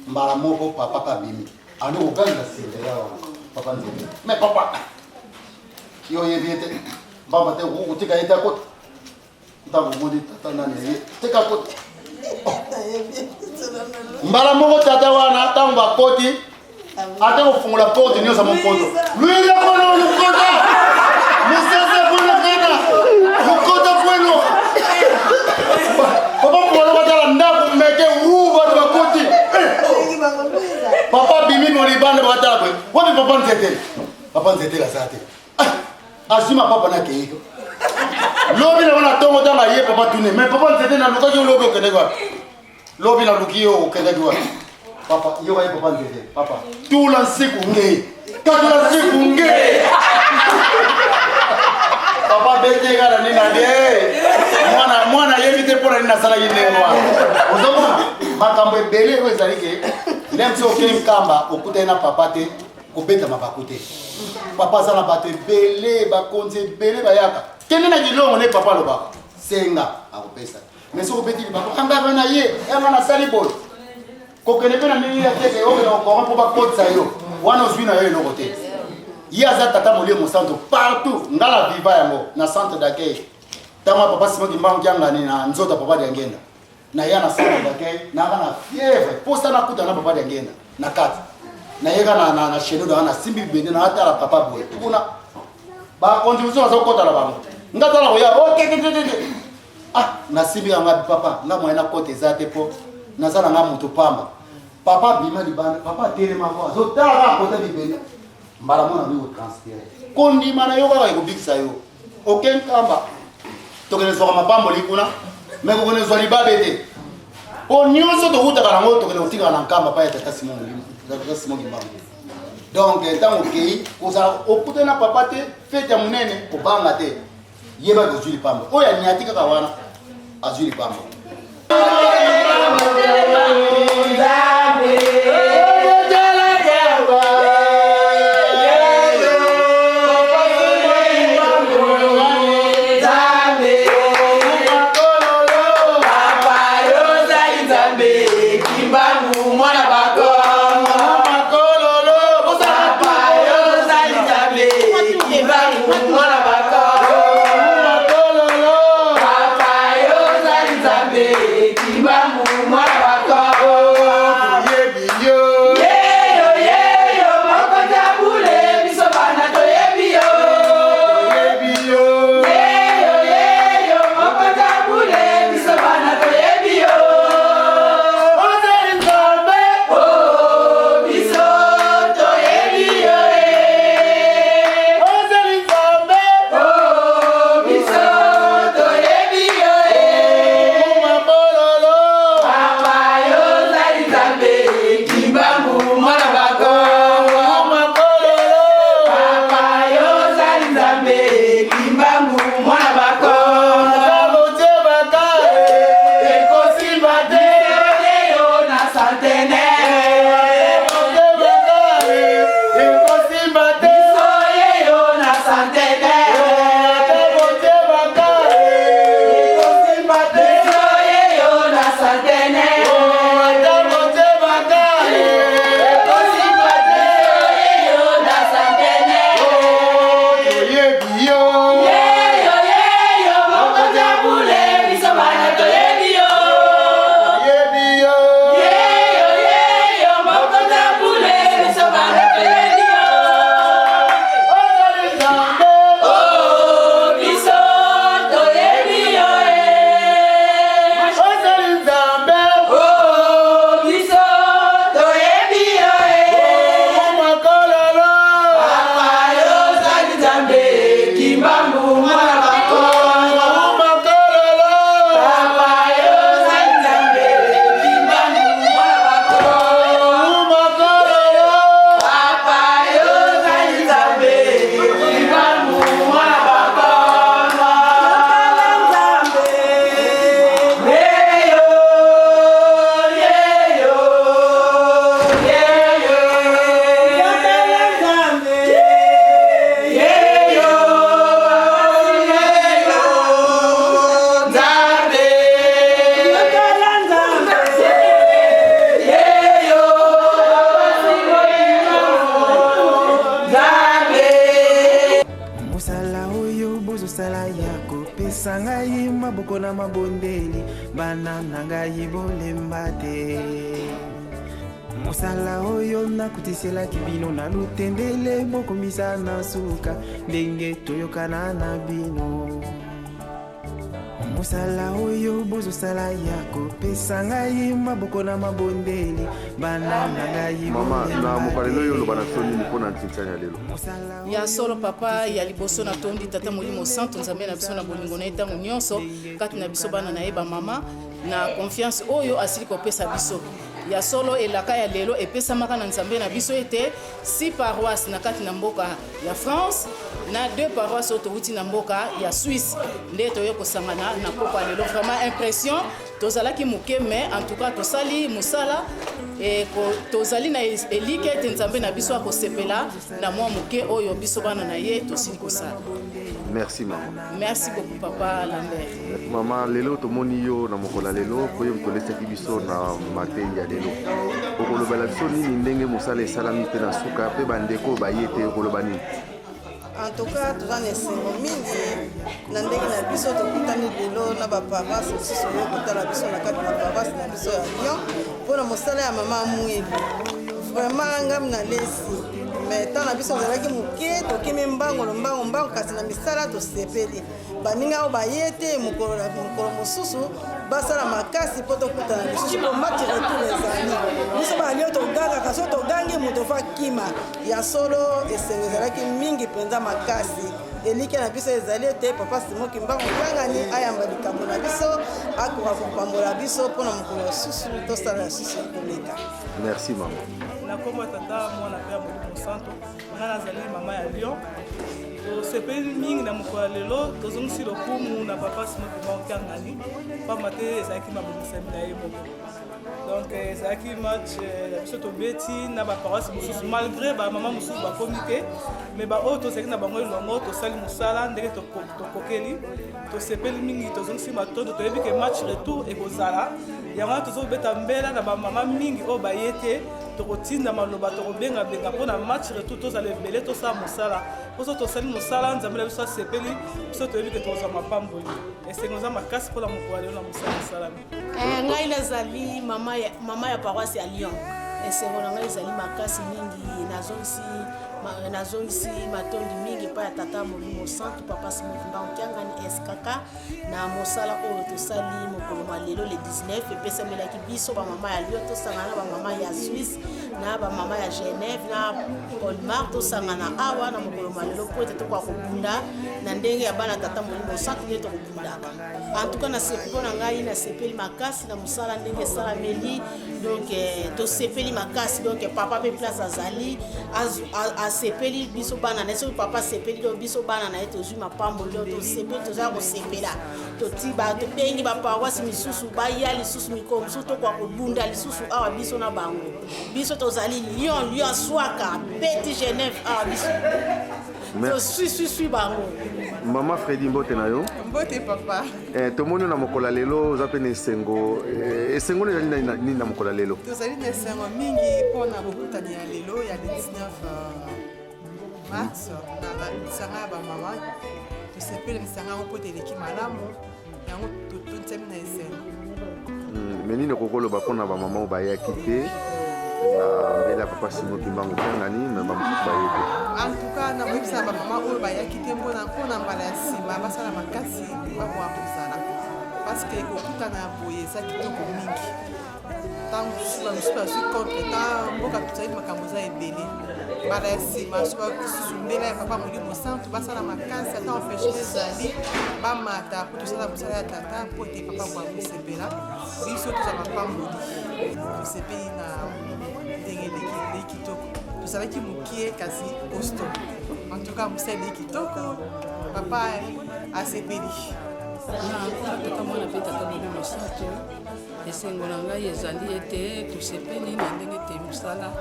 [SPEAKER 8] mbala moko papa mpe abimi ando kogangela surveillant wana papa nzete mais papa yo oyebi ye te mpamba te okoki kotika ye te akota ntango omoni tata nani ye tika akota mbala moko tata wana ntango bakoti ata kofungola porte nyonso ya mokoto luila kono lukota mosasa kono kana lukota kweno papa mokolo batala ndako meke wu bato bakoti eh! papa abimi mo libanda bakatala boye wapi papa nzetele papa nzetele aza te ah! azwi mapapa na akei lobi nango na ntongo ntango aye papa tune mais papa nzete nalukaki yo lobi okendeki wapi lobi naluki yo okendaki wapi papa yoka ye papa nzete papa tula nsiku nge katula nsiku nge papa beteka na nini na ye mwana mwana ayebi te mpo na nini nasalaki ndenge wana ozomona makambo ebele oyo ezali ke lem so okei nkamba okutani na papa te kobeta mabaku te papa aza na bato ebele bakonzi ebele bayaka kende na kilongo nde papa alobaka senga akopesa mais soki obeti libaku angaka na ye yanga nasali boye kokende mpe na ndenge ya teke okende kokora mpo bakotisa yo wana ozwi na yo eloko te ye aza tata molimo mosantu partout nga na viva yango na centre d'accueil. Ntango ya papa Simon Kimbangu Kiangani na nzoto ya papa Diangenda, naya na salle d'accueil, nayaka na fièvre, posa nakuta na papa Diangenda na kati. Nayeka na na na chez nous na simbi bibende na atala papa boye. Kuna ba contribution bazo kota na bango. Nga tala koya, oh te te te te. Ah, nasimbi yanga papa, nga moyen na kota eza te po naza na nga moto pamba. Papa bima libanda, papa atelema ko azotala kaka kota bibende. Mbala mona okoki kotranspire. Kondima na yo kaka ekobikisa yo. Oke nkamba, tokende zwaka mapamboli kuna, me kokende zwa libabe te. Po nyonso tokutaka nango tokende kotikala na nkamba pa ya tata Simon Molimo, tata Simon Kimbangu. Donc ntango okei kozala okutani na papa te, fete ya monene kobanga te. Yeba kozwi lipambo. Oyo anyati kaka wana azwi lipambo.
[SPEAKER 1] Mosala oyo nakutiselaki bino na lutendele bokomisa na suka ndenge toyokana na bino. Mosala oyo bozosala ya kopesa ngai maboko na mabondeli bana na ngai.
[SPEAKER 2] Mama, na mokolo lelo oyo oloba na biso nini mpo na ntintiani ya lelo?
[SPEAKER 6] Ya solo papa, ya liboso natondi tata Molimo Santo Nzambe na biso na bolingo na ye ntango nyonso kati na biso bana na ye bamama na confiance oyo asili kopesa biso. Ya solo elaka ya lelo epesamaka na Nzambe na biso ete 6 paroisse na kati na mboka ya France na 2 paroisse oyo towuti na mboka ya Suisse nde toye kosangana na pokwa lelo. Vraiment impression, tozalaki moke mais en tout cas tosali mosala e, tozali na elike ete Nzambe na biso akosepela na mwa moke oyo biso bana na ye tosili kosala.
[SPEAKER 2] Merci maman.
[SPEAKER 6] Merci beaucoup papa Lambert.
[SPEAKER 2] Mama, lelo tomoni yo na mokolo ya lelo po yo moto olesaki biso na mateyi ya lelo. Okolobela biso nini ndenge mosala esalami mpe na suka mpe bandeko baye te okoloba nini?
[SPEAKER 4] En tout cas, toza na esengo mingi na ndenge na biso tokutani lelo na baparoisse mosusu oyo kotala biso na kati na paroisse na biso ya Lyon mpo na mosala ya mama Mwilu. Vraiment ngam na lesi mais ntango na biso ezalaki moke, tokimi mbango lombango mbango, kasi na misala tosepeli. Baninga oyo baye te mokolo na mokolo mosusu basala makasi mpo tokutana lisusu mpo match retour ezali. Biso balio togangaka, so togangi moto fa kima. Ya solo esengo ezalaki mingi mpenza makasi. Elikya na biso ezali ete papa Simon Kimbangu Kiangani ayamba likambo na biso, akoka kopambola biso mpo na mokolo mosusu tosala lisusu ya koleka.
[SPEAKER 2] Merci mama.
[SPEAKER 9] Na nkombo ya Tata, Mwana mpe ya Molimo Santo, ngai nazali mama ya Lyon. Tosepeli mingi na mokolo ya lelo, tozongisi lokumu na papa Simon Kimbangu Kiangani, pamba te ezalaki mabongisami na ye moko. Donc ezalaki match ya biso, tobeti na baparoisse mosusu malgré bamama mosusu bakomi te, mais baoyo tozalaki na bango elongo tosali mosala ndenge tokokeli. Tosepeli mingi, tozongisi matondo. Toyebi ke match retour ekozala, yango wana tozobeta mbela na bamama mingi oyo baye te. Tokotinda maloba, tokobengabenga mpo na match retour tozala ebele, tosala mosala, mpo so tosali mosala Nzambe na biso asepeli biso, toyebi ke tokozwa mapamboli. Esengo eza makasi mpona mokolo ya lelo na mosala esalami.
[SPEAKER 10] Ngai nazali mama ya paroisse ya Lyon. Esengo na ngai ezali makasi mingi. Nazongisi matondi mingi epai ya Tata Molimo Santu, papa Simon Kimbangu Kiangani SKK, na mosala oyo tosali mokolo mwa lelo le 19. Epesamelaki biso bamama ya Lyon tosangana na bamama ya Suisse, na bamama ya Genève, na Colmar, tosangana awa na mokolo mwa lelo po ete tokoka kobunda na ndenge ya bana Tata Molimo Santu, nde tokobundaka. En tout cas, nasepeli mpo na ngai, nasepeli makasi na mosala ndenge esalameli. Donc tosepeli makasi. Donc papa mpe place azali asepeli biso bana na ye. Soki papa asepeli, donc biso bana na ye tozwi mapamboli. Donc tosepeli, toza kosepela. Tobengi baparoisse misusu baya lisusu mikolo mosusu, tokoka kobunda lisusu awa biso na bango. Biso tozali Lyon, Lyon swaka beti Genève awa, biso toswiswiswi bango.
[SPEAKER 2] Mama Fredi, mbote na yo.
[SPEAKER 11] Mbote papa.
[SPEAKER 2] Tomoni na mokolo ya lelo oza mpe na esengo. Esengo ezali nini na mokolo ya lelo?
[SPEAKER 11] Tozali na esengo mingi mpona bokutani ya lelo ya le 19 mars na lisanga ya bamama. Tosepeli lisanga yango mpo eleki malamu, yango totonisami na esengo.
[SPEAKER 2] Me nini okoki koloba mpona bamama oyo bayaki te na mbele ya papa Simon Kimbangu Kiangani, me bamosusu baye te?
[SPEAKER 11] En tout cas, nakoyebisa bamama oyo bayaki te mpona mbala ya nsima basala makasi bakoka kozala, parce que kokutana ya boye eza kitoko mingi. Ntango mosusu bamosusu bazwi contre ta mboka, tozali makambo eza ebele. Mbala ya nsima lisusu mbela ya papa Molimo Santu, basala makasi, ata empêchement ezali, bamata mpo tosala mosala ya tata, mpo ete papa kwa kosepela, biso toza mapamboli. Tosepeli na ndenge eleki kitoko. Tozalaki mokie kasi costaud. En tout cas, mosala eleki kitoko, papa asepeli.
[SPEAKER 12] Na Tata, Mwana mpe Tata Molimo Santo, esengo na ngai ezali ete tosepeli na ndenge ete mosala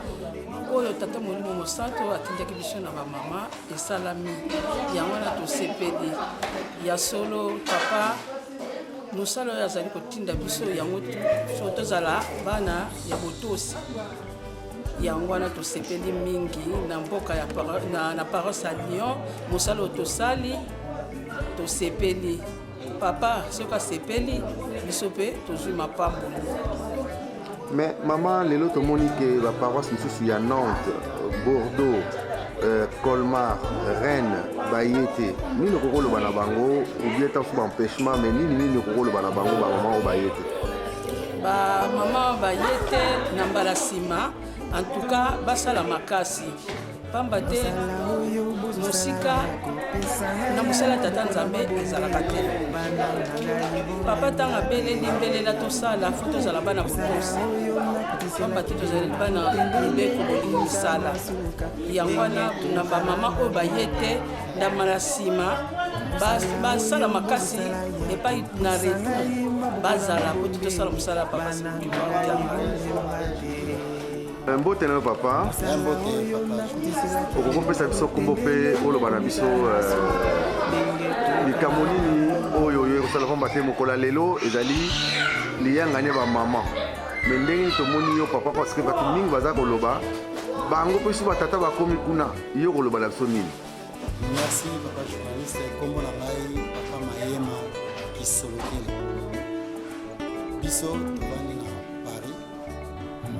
[SPEAKER 12] oyo Tata Molimo Mosanto atindaki biso na bamama esalami. Yango wana tosepeli. Ya solo, papa mosala oyo azali kotinda biso yango, so tozala bana ya botosi. Yango wana tosepeli mingi na mboka ya na paroisse ya Lyon. Mosala oyo tosali, tosepeli. Papa soki asepeli, biso mpe tozwi mapamboli.
[SPEAKER 2] Mais mama, lelo tomoni ke baparoisse mosusu ya Nantes, Bordeaux, Colmar, Rennes baye te. Nini okoki koloba na bango? Ou bien ntango mosusu baempêchement, mais nini okoki koloba na bango, bamama oyo baye te?
[SPEAKER 12] Bamama baye te, na mbala nsima en tout cas basala makasi, pamba te mosika na mosala ya Tata Nzambe ezalaka te. Papa ntango abeleli mbelela tosala, fo tozala bana botosi, pamba te tozali bana mibeko, bolingi misala. Yango wana na bamama oyo baye te, ndamba na nsima basala makasi epai na retour bazala, po te tosala mosala ya papa Simon Kimbangu.
[SPEAKER 2] Mbote na yo papa.
[SPEAKER 8] Mbote papa.
[SPEAKER 2] Okoki kopesa biso nkombo mpe oloba na biso likambo nini oyo oyo ekosala, pamba te mokolo ya lelo ezali liyangani ya bamama, me ndenge nini tomoni yo papa? Parce que bato mingi baza koloba bango mpe so batata bakomi kuna, yo koloba na biso nini?
[SPEAKER 8] Merci papa journaliste, kombo na ngai papa Mayema Kisolokele. Biso tovandi na Paris.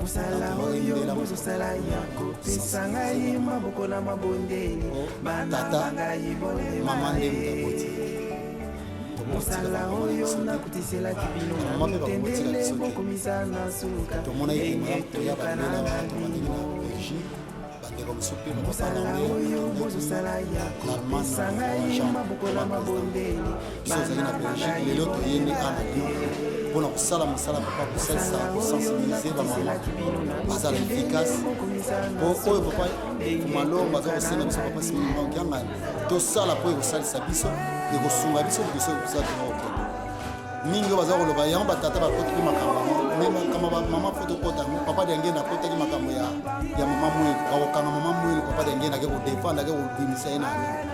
[SPEAKER 1] Mosala oyo bozosala ya kopesa ngai maboko na mabondeli, bana
[SPEAKER 8] Tata,
[SPEAKER 1] ba ngai bolema
[SPEAKER 8] mama nde moto aboti.
[SPEAKER 1] Mosala oyo nakutiselaki bino na
[SPEAKER 8] Mama mpe bakotika
[SPEAKER 1] mitendele
[SPEAKER 8] biso te.
[SPEAKER 1] bokomisa na suka.
[SPEAKER 8] Tomonaki
[SPEAKER 1] Ndenge
[SPEAKER 8] mama toya
[SPEAKER 1] toyokana
[SPEAKER 8] bandela
[SPEAKER 1] na
[SPEAKER 8] wana tovandaki
[SPEAKER 1] bino.
[SPEAKER 8] na Belgique, bandeko mosusu mpe
[SPEAKER 1] Mosala oyo bozosala ya kopesa ngai maboko na mabondeli,
[SPEAKER 8] biso ozali na
[SPEAKER 1] bana ba
[SPEAKER 8] Belgique.
[SPEAKER 1] ngai
[SPEAKER 8] Lelo toyende awa na Lyon mpona kosala mosala papa, kosalisa kosensibilize bamama bazala efficace, po oyo papa Malongo aza kosenga biso, papa Simon Kiangani, tosala mpo ekosalisa biso, ekosunga biso liboso ekosala. Toza kokende mingi oyo baza koloba yango, batata bakotaki makambo yango, me makambo mama fo tokota yango. Papa Diangenda akotaki makambo ya mama Mweli, bakokanga mama Mweli. Papa Diangenda ake kodefendre, ake kobimisa ye na nini.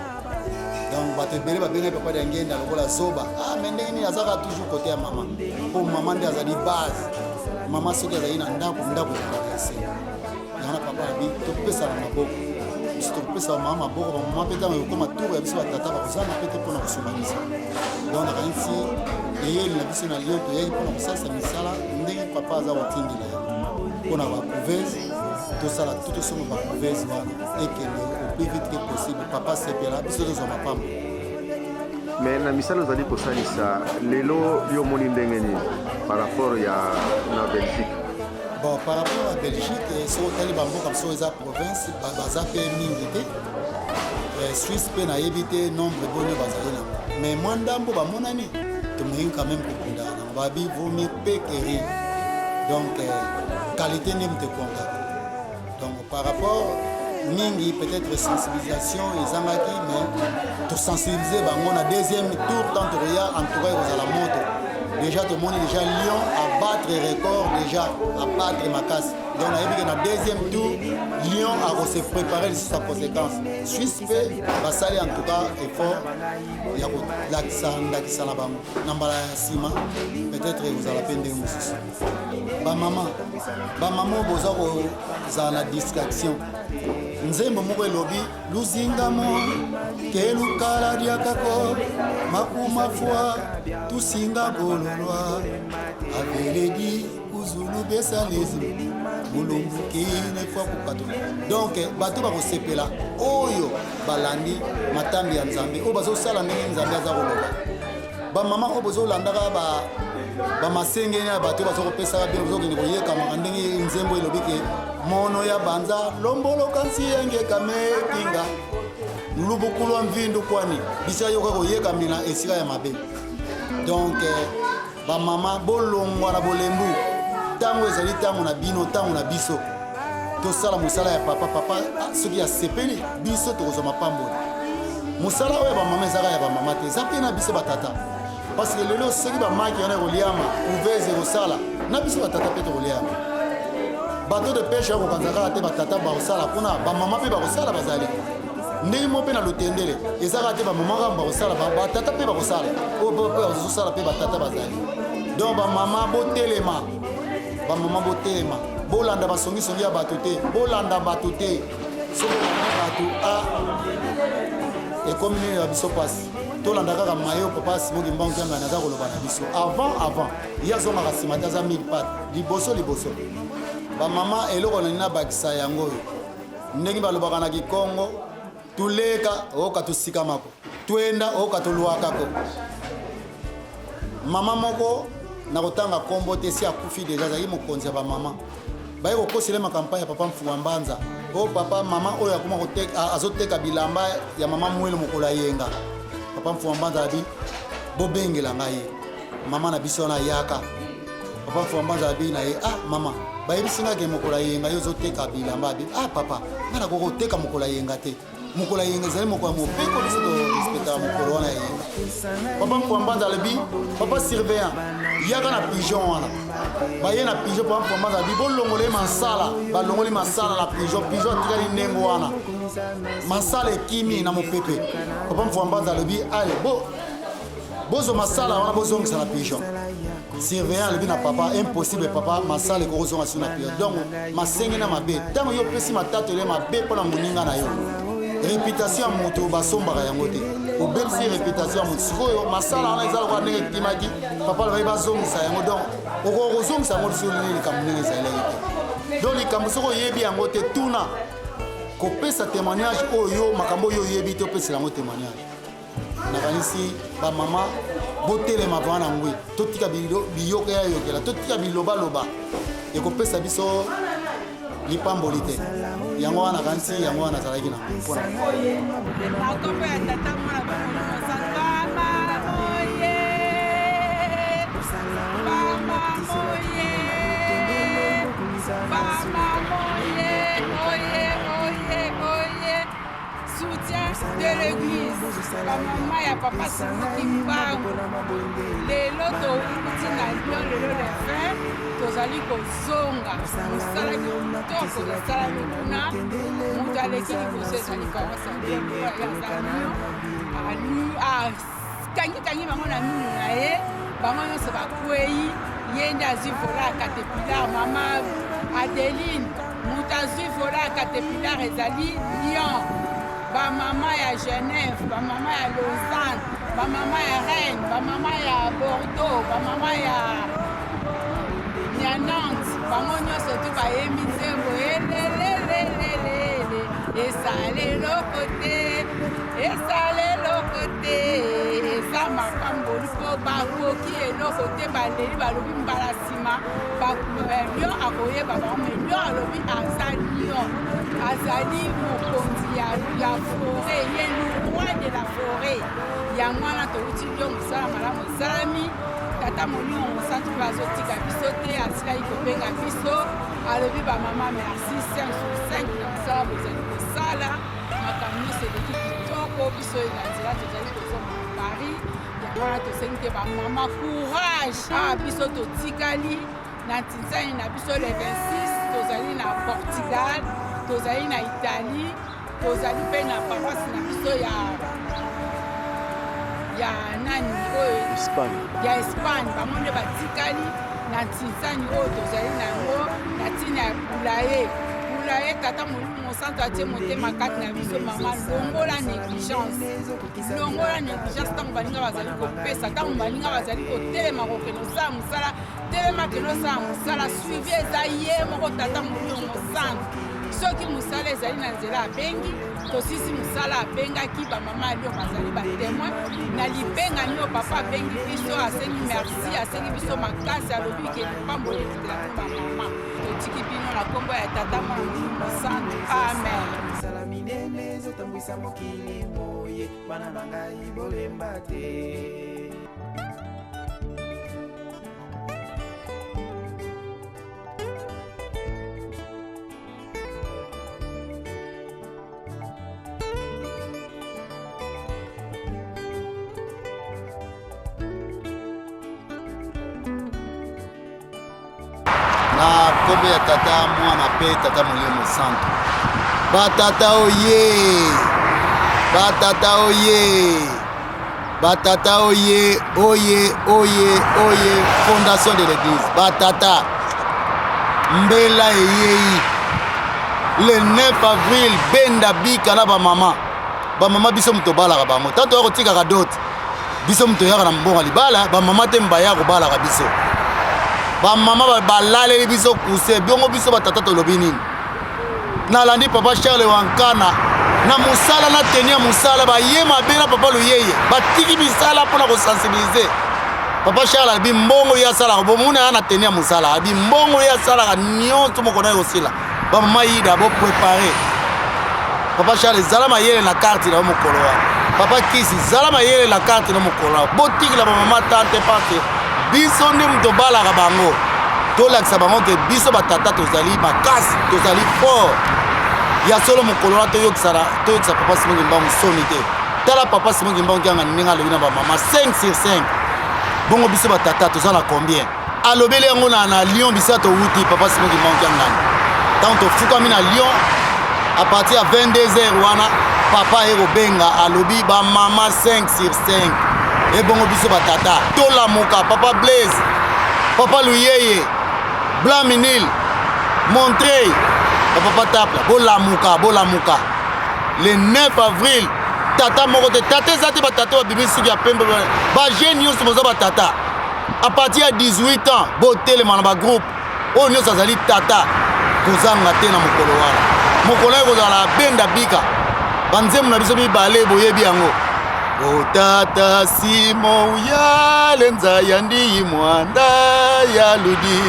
[SPEAKER 8] Donc bato ebele babengaki papa Diangenda lokola zoba. Ah, me ndenge nini azaka toujours kote ya mama? Mpo mama nde azali base. Mama soki azali na ndako, ndako ezalaka esengo. Yango na papa abi topesana maboko, biso tokopesa bamama maboko, bamama mpe ntango ekokoma tour ya biso batata bakozanga mpe te mpona kosunga biso. Donc nakanisi eyeli na biso na Lyon, toyaki mpona kosalisa misala ndenge papa aza kotindela yango mpona bacouveuse. Tosala tu, tosomba bacouveuse wana, ekende au plus vite que possible. Papa sepela, biso tozwa mapambo.
[SPEAKER 2] Me na misala ozali kosalisa lelo, yo omoni ndenge nini par rapport ya na Belgique?
[SPEAKER 8] Bon, par rapport à Belgique, soki otali bamboka mosusu eza province, baza mpe mingi te. Suisse mpe nayebi te nombre boni oyo bazali nango, mais mwa ndambo bamonani. Tomoki quand même kokundaka nango, babi vaut mieux peu que rien. Donc qualité nde moto ekontaka. Donc par rapport mingi, peut-être sensibilisation ezangaki, mais tosensibilize bango na deuxième tour. Tant tokoya, en tout cas ekozala moto. Déjà tomoni déjà Lyon abattre record, déjà abattre makasi. Donc nayebi ke na deuxième tour Lyon akose préparer lisusu ya conséquence. Suisse mpe basali en tout cas effort ya kolakisa ndakisa na bango. Na mbala ya nsima peut-être ekozala mpe ndenge mosusu. Bamama, bamama oyo boza kozala na distraction, nzembo moko elobi: luzingamo kelukala diakako makumafwa tusinga gololwa aveledi kuzulu besalezi mulumbuki nefwa kukato. Donc bato bakosepela oyo balandi matambi ya Nzambe, oyo bazosala ndenge Nzambe aza koloba. Bamama oyo bozolandaka bamasengeni ya bato oyo baza kopesaka bino, bozokende koyekamaka ndenge nzembo elobi ke mono ya banza lomboloka nsi yengeka mekinga lubukulu wa mvindu kwani bisika yoka koyekamela esika ya mabe. Donc bamama, bolongwa na bolembu. Ntango ezali ntango na bino, ntango na biso tosala mosala ya papa. Papa soki asepeli, biso tokozwa mapamboli. Mosala oyo ya bamama ezaka ya bamama te, eza mpe na biso batata, parce que lelo soki bamaki wana ekoliama, couveuse ekosala, na biso batata mpe tokoliama. Bateau de pêche ya kokanza kaka te batata bakosala kuna, bamama mpe bakosala. Bazali ndenge moko mpe na lotendele, eza kaka te bamama kaka bakosala, batata mpe bakosala. Oyo mpe bazosala mpe batata bazali. Donc bamama botelema, bamama botelema, bolanda basongisongi ya bato te, bolanda bato te. Soki olandi bato a ekomi nini ya biso mpasi. Tolanda kaka mayo papa Simoki Mbangu Kiangani aza koloba na biso. Avant avant, ye azongaka nsima te, aza mille pat liboso liboso. Bamama, eloko nani nabakisa yango oyo, ndenge balobaka na Kikongo: tuleka oyoka tusikamako, twenda oyoka tolwakako. Mama moko na kotanga nkombo te, si akufi déjà, azalaki mokonzi ya bamama. Baye kokosela campagne ya papa Mfunga Mbanza. Oyo papa, mama oyo akoma azoteka bilamba ya mama Mwelo mokolo ayenga. Papa Mfunga Mbanza abi: "Bobengela ngai ye." Mama na biso wana ayaka. Papa Mfunga Mbanza abi na ye: "Ah mama, bayebisi ngai ke mokolo ayenga yo ozoteka bilamba." Abi: "Ah papa, ngai nakoki koteka mokolo ayenga te. Mokolo ya yenga ezali mokolo ya mobeko, biso torespectaka mokolo wana ya yenga." Papa Mfwambanza alobi: "Papa surveillant, yaka na pigeon wana." Baye na pigeon. Papa Mfwambanza alobi: "Bolongola ye masala." Balongoli masala na pigeon. Pigeon atikali ndenge wana, masala ekimi na mopepe. Papa Mfwambanza alobi: "Ale bo bozwa masala wana, bozongisa na pigeon." Surveillant alobi na papa: "Impossible papa, masala ekokozonga so na pigeon." Donc masenge na mabe, ntango yo opesi matatole mabe mpo na moninga na yo, Reputation ya moto basombaka yango te. Obebisi reputation ya moto. Sikoyo masala wana eza lokola ndenge ekimaki, papa alobaki bazongisa yango. Donc okoka kozongisa yango lisusu ndenge likambo ndenge ezalaki te. Donc likambo soki oyebi yango te, tuna. Kopesa témoignage oyo makambo oyo oyebi te, opesela yango témoignage. Nakanisi bamama botelema vraimen na ngwi, totika biyoka ya yokela, totika bilobaloba, ekopesa biso lipamboli te. Yango wana nakanisi, yango wana nazalaki na mpona
[SPEAKER 3] Soutien de l'église, bamama ya papa Simon Kimbangu. Lelo touti na Lyon, lelo le 20 tozali kozonga. Mosala kitoko esalami kuna, moto aleki liboso ezali paroisse ya Lyon, lokola ye aza Lyon, akangikangi bango na minu na ye, bango nyonso bakwei, ye nde azwi vola ya caterpillar. Mama Adeline, moto azwi vola ya caterpillar ezali Lyon. Bamama ya Genève, bamama ya Lausanne, bamama ya Rennes, bamama ya Bordeaux, bamama ya Nantes, bango nyonso tu bayembi nzembo elelelelelele, esala eloko te, esala eloko te, eza mapamboli mpo bakoki eloko te. Baleli, balobi mbala nsima Lion akoyeba bango, me Lion alobi aza Lion, azali mokonzi ya foret, ye le roi de la foret. Yango wana touti Lion, mosala malamu esalami. Tata Molimo Mosantu mpe azotika biso te, asilaki kobenga biso, alobi bamama merci 5 sur 5 na mosala bozali kosala, makambo nyonso eleki kitoko. Biso na nzela tozali kozonga na Paris, yango wana tosengi te bamama courage. Awa biso totikali na ntinsani na biso le 26, tozali na Portugal, tozali na Italie, tozali mpe na paroisse na biso ya nani oyo
[SPEAKER 2] Espagne,
[SPEAKER 3] ya Espagne. Bango nde batikali na ntinsani oyo tozali na yango na ntina ya Pulaye. Pulaye, Tata Molimo Mosantu atie motema kati na biso. Mama, longola négligence, longola négligence. Ntango baninga bazali kopesa, ntango baninga bazali kotelema kokende kosala mosala, telema kende osala mosala. Suivi eza ye moko Tata Molimo Mosantu. Soki mosala ezali na nzela, abengi tosisi mosala, abengaki bamama ya Lyon, bazali batémoin na libengani oyo papa abengi biso, asengi merci, asengi biso makasi, alobi ke lipamboli ekitela bino bamama. Totiki bino na nkombo ya Tata, Mwana, Molimo Mosantu, amen.
[SPEAKER 1] Misala minene ezotambwisa mokili moye, bana na ngai bolemba te.
[SPEAKER 8] Na nkombo ya Tata, Mwana mpe Tata Molimo Santo. Batata oye, batata oye, batata oye, oye, oye, oye, fondation de l'église. Batata, mbela eyei le 9 avril, benda bika na bamama. Bamama biso moto obalaka bango, tanto ya kotikaka dot, biso moto oyaka na mbongo ya libala, bamama te mbaya kobalaka biso. Bamama balaleli biso kuse biongo, biso batata tolobi nini? Nalandi papa Charles Wankana na mosala na teni ya mosala, baye mabe na papa Luyeye, batiki misala mpona kosensibilize. Papa Charles alobi mbongo ye asalaka, bomona ya na teni ya mosala, alobi mbongo ye asalaka nyonso moko na ye kosila. Bamama Ida, boprepare. Papa Charles, zala mayele na carte na yo mokolo wana. Papa Kisi, zala mayele na carte na mokolo wana. Botikela bamama tante parce biso nde moto obalaka bango, tolakisa bango ke biso batata tozali makasi, tozali fort ya solo. Mokolo wana toyokisa papa Simon Kimbangu soni te. Tala papa Simon Kimbangu Kiangani ndenge alobi na bamama 5 sur 5, bongo biso batata toza na combien? Alobeli yango na Lyon, bisika towuti. Papa Simon Kimbangu Kiangani, ntango tofukami na Lyon à partir ya 22h wana, papa aye kobenga, alobi bamama 5 sur 5, ebongo biso batata tolamuka. Papa Blaise, papa Luyeye, Blaminil, Montreuil, bapapa Tapla, bolamuka, bolamuka.
[SPEAKER 13] Le 9 avril, tata moko te, tata eza te, batata babimi suki ya pembe, bajeune nyonso boza batata à partir ya 18 ans, botelema na bagroupe oyo nyonso azali tata, kozanga te na mokolo wana. Mokolo oyo ekozala benda bika banzembo na biso mibale, boyebi yango. O tata Simo uyale nzaya ndiyi mwanda ya ludi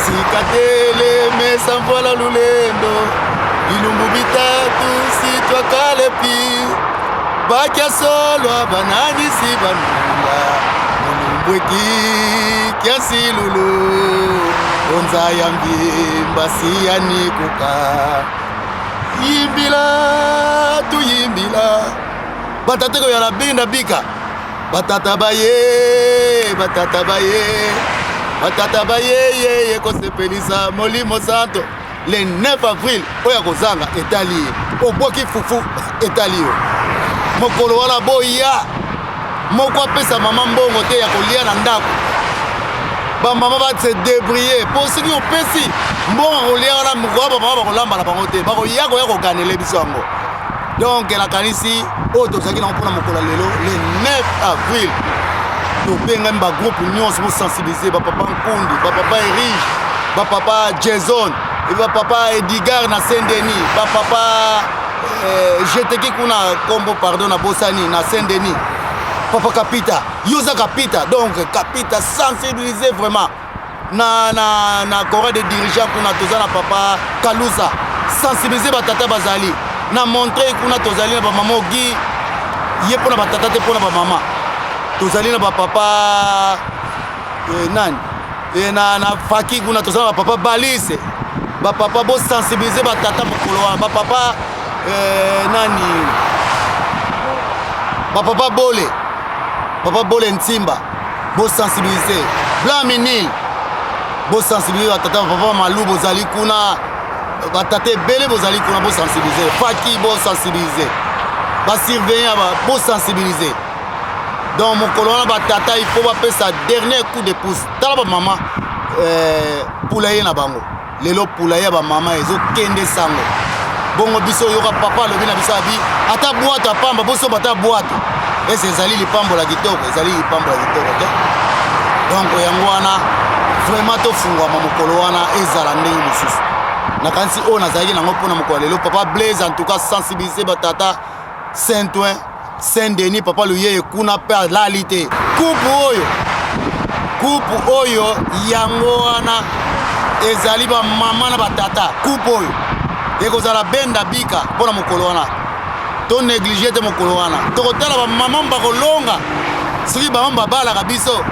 [SPEAKER 13] sikatelemesa mvwala lulendo bilumbu bitatu sitwakalepi bakya solwa bananisi banula mulumbweki kyasilulu onzaya mbimba siyanikuka yimbila tuyimbila batata koyala binda bika batata baye batata baye batata baye yeye kosepelisa molimo santo le 9 avril oyo akozanga etali ye obwaki fufu etali yo mokolo wana boya moko apesa mama mbongo te ya kolia na ndako bamama ba se débrouiller mpo soki opesi mbongo kolia wana mokolo bamama bakolamba na bango te, bakoya koya koganele biso yango. Donc nakanisi oyo tozalaki nango mpona mokolo ya lelo le 9 avril, tobengami bagroupe nyonso bosensibilize bapapa Nkundu, bapapa Erige, bapapa Jason, bapapa Edigar na Saint Denis, bapapa jeteki kuna kombo pardon na bosani na Saint Denis, papa Kapita, yo oza Kapita, donc Kapita sensibiliser vraiment na, na, na chorale de dirigeant kuna toza na papa Kalusa, sensibiliser batata bazali na montre kuna, tozali na bamama Ogi ye mpona batata te, mpona bamama tozali na bapapa nani na faki kuna toza na bapapa Balise, bapapa bosensibiliser batata mokolo wana, bapapa nani, bapapa Bole, papa Bole Ntimba, bosensibiliser Blanc Minil, bosensibiliser batata, bapapa Malu bozali kuna, batata ebele bozali kuna, bosensibiliser faki, bosensibiliser basurveillant, bosensibiliser. Donc mokolo wana batata il faut bapesa dernier coup de pouce. Tala bamama poulailler na bango lelo, poulailler ya bamama ezokende sango bongo. Biso oyoka papa alobi na biso abi ata bwato apamba bosomba ata bwato ese ezali lipambola kitoko, ezali lipambola kitoko te. Donc yango wana vraiment tofungwama mokolo wana ezala ndenge mosusu. Nakanisi oyo nazalaki nango mpona mokolo ya lelo. Papa Blaise, en tout cas sensibiliser batata Saint-Ouen, Saint-Denis, papa Luyeye kuna mpe alali te. Coupe oyo, coupe oyo yango wana ezali bamama na batata. Coupe oyo ekozala benda bika mpona mokolo wana, to néglige te. Mokolo wana tokotala bamama bakolonga soki bamama babalaka biso,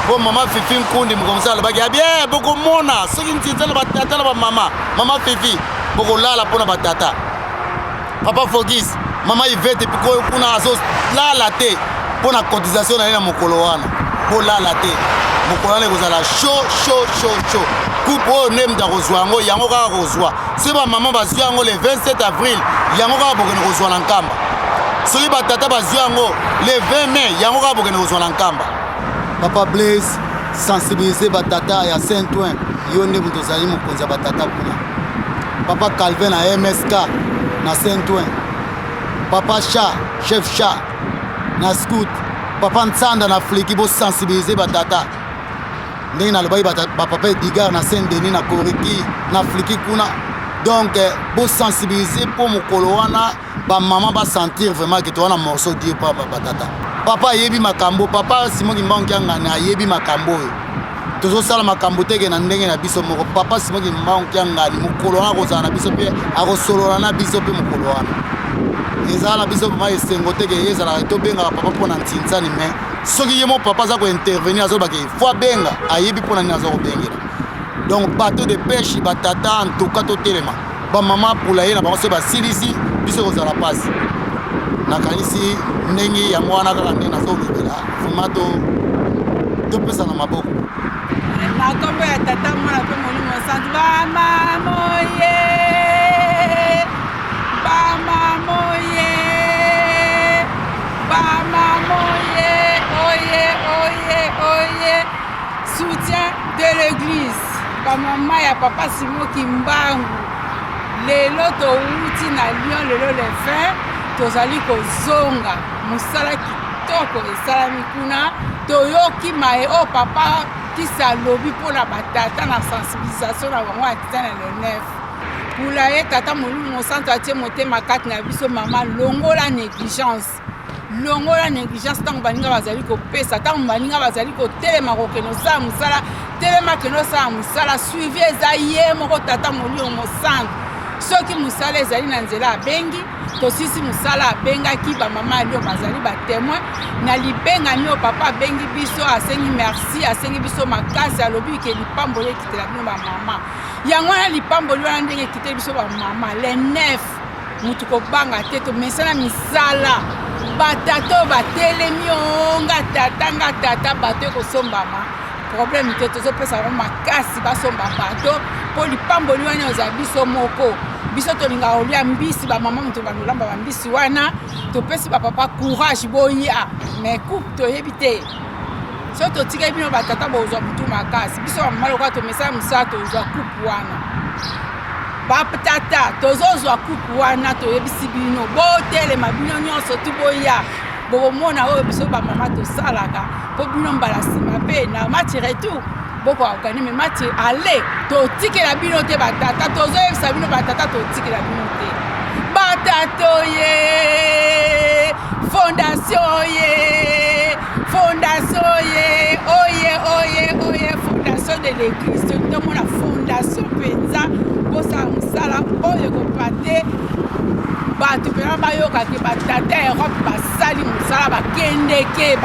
[SPEAKER 13] mpo mama Fifi Nkundi mokomisa alobaki ya bien, bokomona soki ntinza na batata na bamama. Mama Fifi, bokolala mpona batata. Papa Fokis, mama Ivete kuna azolala te mpo na cotisation na ye na mokolo wana, bolala te. Mokolo wana ekozala chaud chaud chaud chaud. Coupe oyo nde moto akozwa yango, yango kaka kozwa. Soki bamama bazwi yango le 27 avril, yango kaka bokende kozwa na Nkamba. Soki batata bazwi yango le 20 mai, yango kaka bokende kozwa na Nkamba. Papa Blaise, sensibiliser batata ya Saint-Ouen, yo nde moto ozali mokonzi ya batata kuna. Papa Calvin na MSK na Saint-Ouen, papa Cha, chef Cha na scout, papa Ntsanda na Fliki, bosensibiliser batata ndenge nalobaki, bapapa Edigar na Saint-Denis, na Koriki, na Fliki kuna. Donc bosensibiliser mpo mokolo wana bamama basentir vraiment ke toza na morceau dur mpo batata. Papa ayebi makambo, papa Simon Kimbangu Kiangani ayebi makambo oyo tozosala, makambo teke na ndenge na biso moko. Papa Simon Kimbangu Kiangani mokolo wana akozala na biso mpe akosolola na biso mpe mokolo wana ezala na biso vraiment esengo teke ye ezalaka tobengaka papa mpo na ntinzani. Mais soki ye mo papa aza kointervenir, azolobaka fo abenga, ayebi mpo na nini aza kobengela. Donc bateau de pêche, batata en tout cas totelema, bamama poulailler na bango soki basilisi biso ekozala mpasi. Nakanisi ndenge yango wana kaka ndenge nazolobela, vraiment topesa na maboko.
[SPEAKER 3] Na nkombo ya Tata, Mwana mpe Molimo Santu. Bamamoye, bamamoye, bamamoye, oye oye oye! Soutien de l'église, bamama ya papa Simo Kimbangu. Lelo towuti na Lyon lelo le 20 tozali kozonga. Mosala kitoko esalami kuna. Toyoki maye oyo papa Kisa alobi mpo na batata na sensibilisation na bango ya tina le 9. Pula ye tata Molimo Mosantu atie motema kati na biso mama longola negligence. Longola negligence ntango baninga bazali kopesa, ntango baninga bazali kotelema kokende kosala mosala, telema kende osala mosala. Suivi eza ye moko tata Molimo Mosantu. Soki mosala ezali na nzela abengi, tosisi mosala abengaki bamama ya Lyon bazali batemoin na libengami oyo papa abengi biso, asengi merci, asengi biso makasi, alobi ke lipamboli ekitela bino bamama. Yango wana lipamboli wana ndenge ekiteli biso bamama le 9 mutu kobanga te, tomesana misala. Batata oyo batelemi o nga tata nga tata, bato ekosombama problème te, tozopesa bango makasi basomba bato mpo lipamboli wana ozala biso moko. Biso tolingaka kolia mbisi, bamama moto balolamba bambisi wana, topesi bapapa courage boya, mais coupe toyebi te. Soki totikali bino batata bozwa butu makasi, biso bamama lokola tomesana mosala tozwa coupe wana. Batata tozozwa coupe wana, toyebisi bino botelema bino nyonso tu boya, bokomona oyo biso bamama tosalaka mpo bino mbala nsima mpe na match retour bokoorganize me match aller totikela bino te batata, tozoyebisa bino batata totikela bino te. Batata oye fondation ye fondation ye oye oye oye fondation de l'église, tomona fondation mpenza bosala mosala oyo ekopa te bato mpena bayokake batata ya Europe basali mosala, bakendeke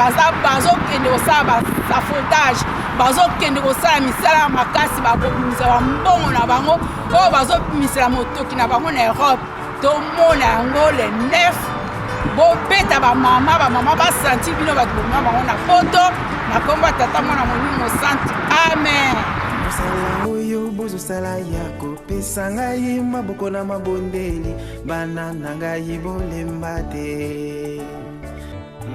[SPEAKER 3] bazokende kosala basafotage, bazokende kosala misala ya makasi, bakobimisa bambongo na bango oyo bazobimisela motoki na bango na Europe. Tomona yango le 9 bobeta bamama, bamama basanti bino bato bomema bango na poto na kombo ya tata mwana molimo mosantu, amen.
[SPEAKER 1] Mosala oyo bozosala ya kopesa ngai maboko na mabondeli, bana na ngai bolemba te.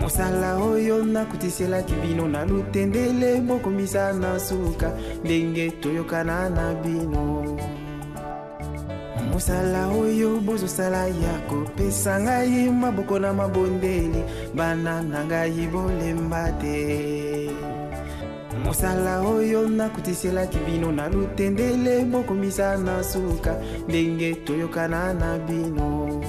[SPEAKER 1] Mosala oyo nakutiselaki bino na lutendele, bokomisa na suka ndenge toyokana na bino. Mosala oyo bozosala ya kopesa ngai maboko na mabondeli, bana na ngai bolemba te. Mosala oyo nakutiselaki bino na lutendele, bokomisa na suka ndenge toyokana na bino.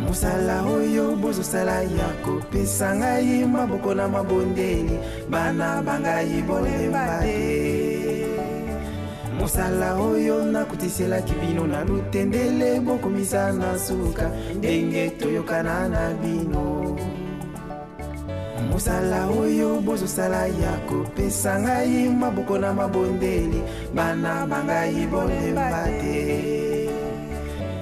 [SPEAKER 1] Mosala oyo bozosala ya kopesa ngai maboko na mabondeli, bana bangai bolemba te. Mosala oyo nakutiselaki bino na lutendele, bokomisa na suka ndenge toyokana na bino. Mosala oyo bozosala ya kopesa ngai maboko na mabondeli, bana bangai bolemba te.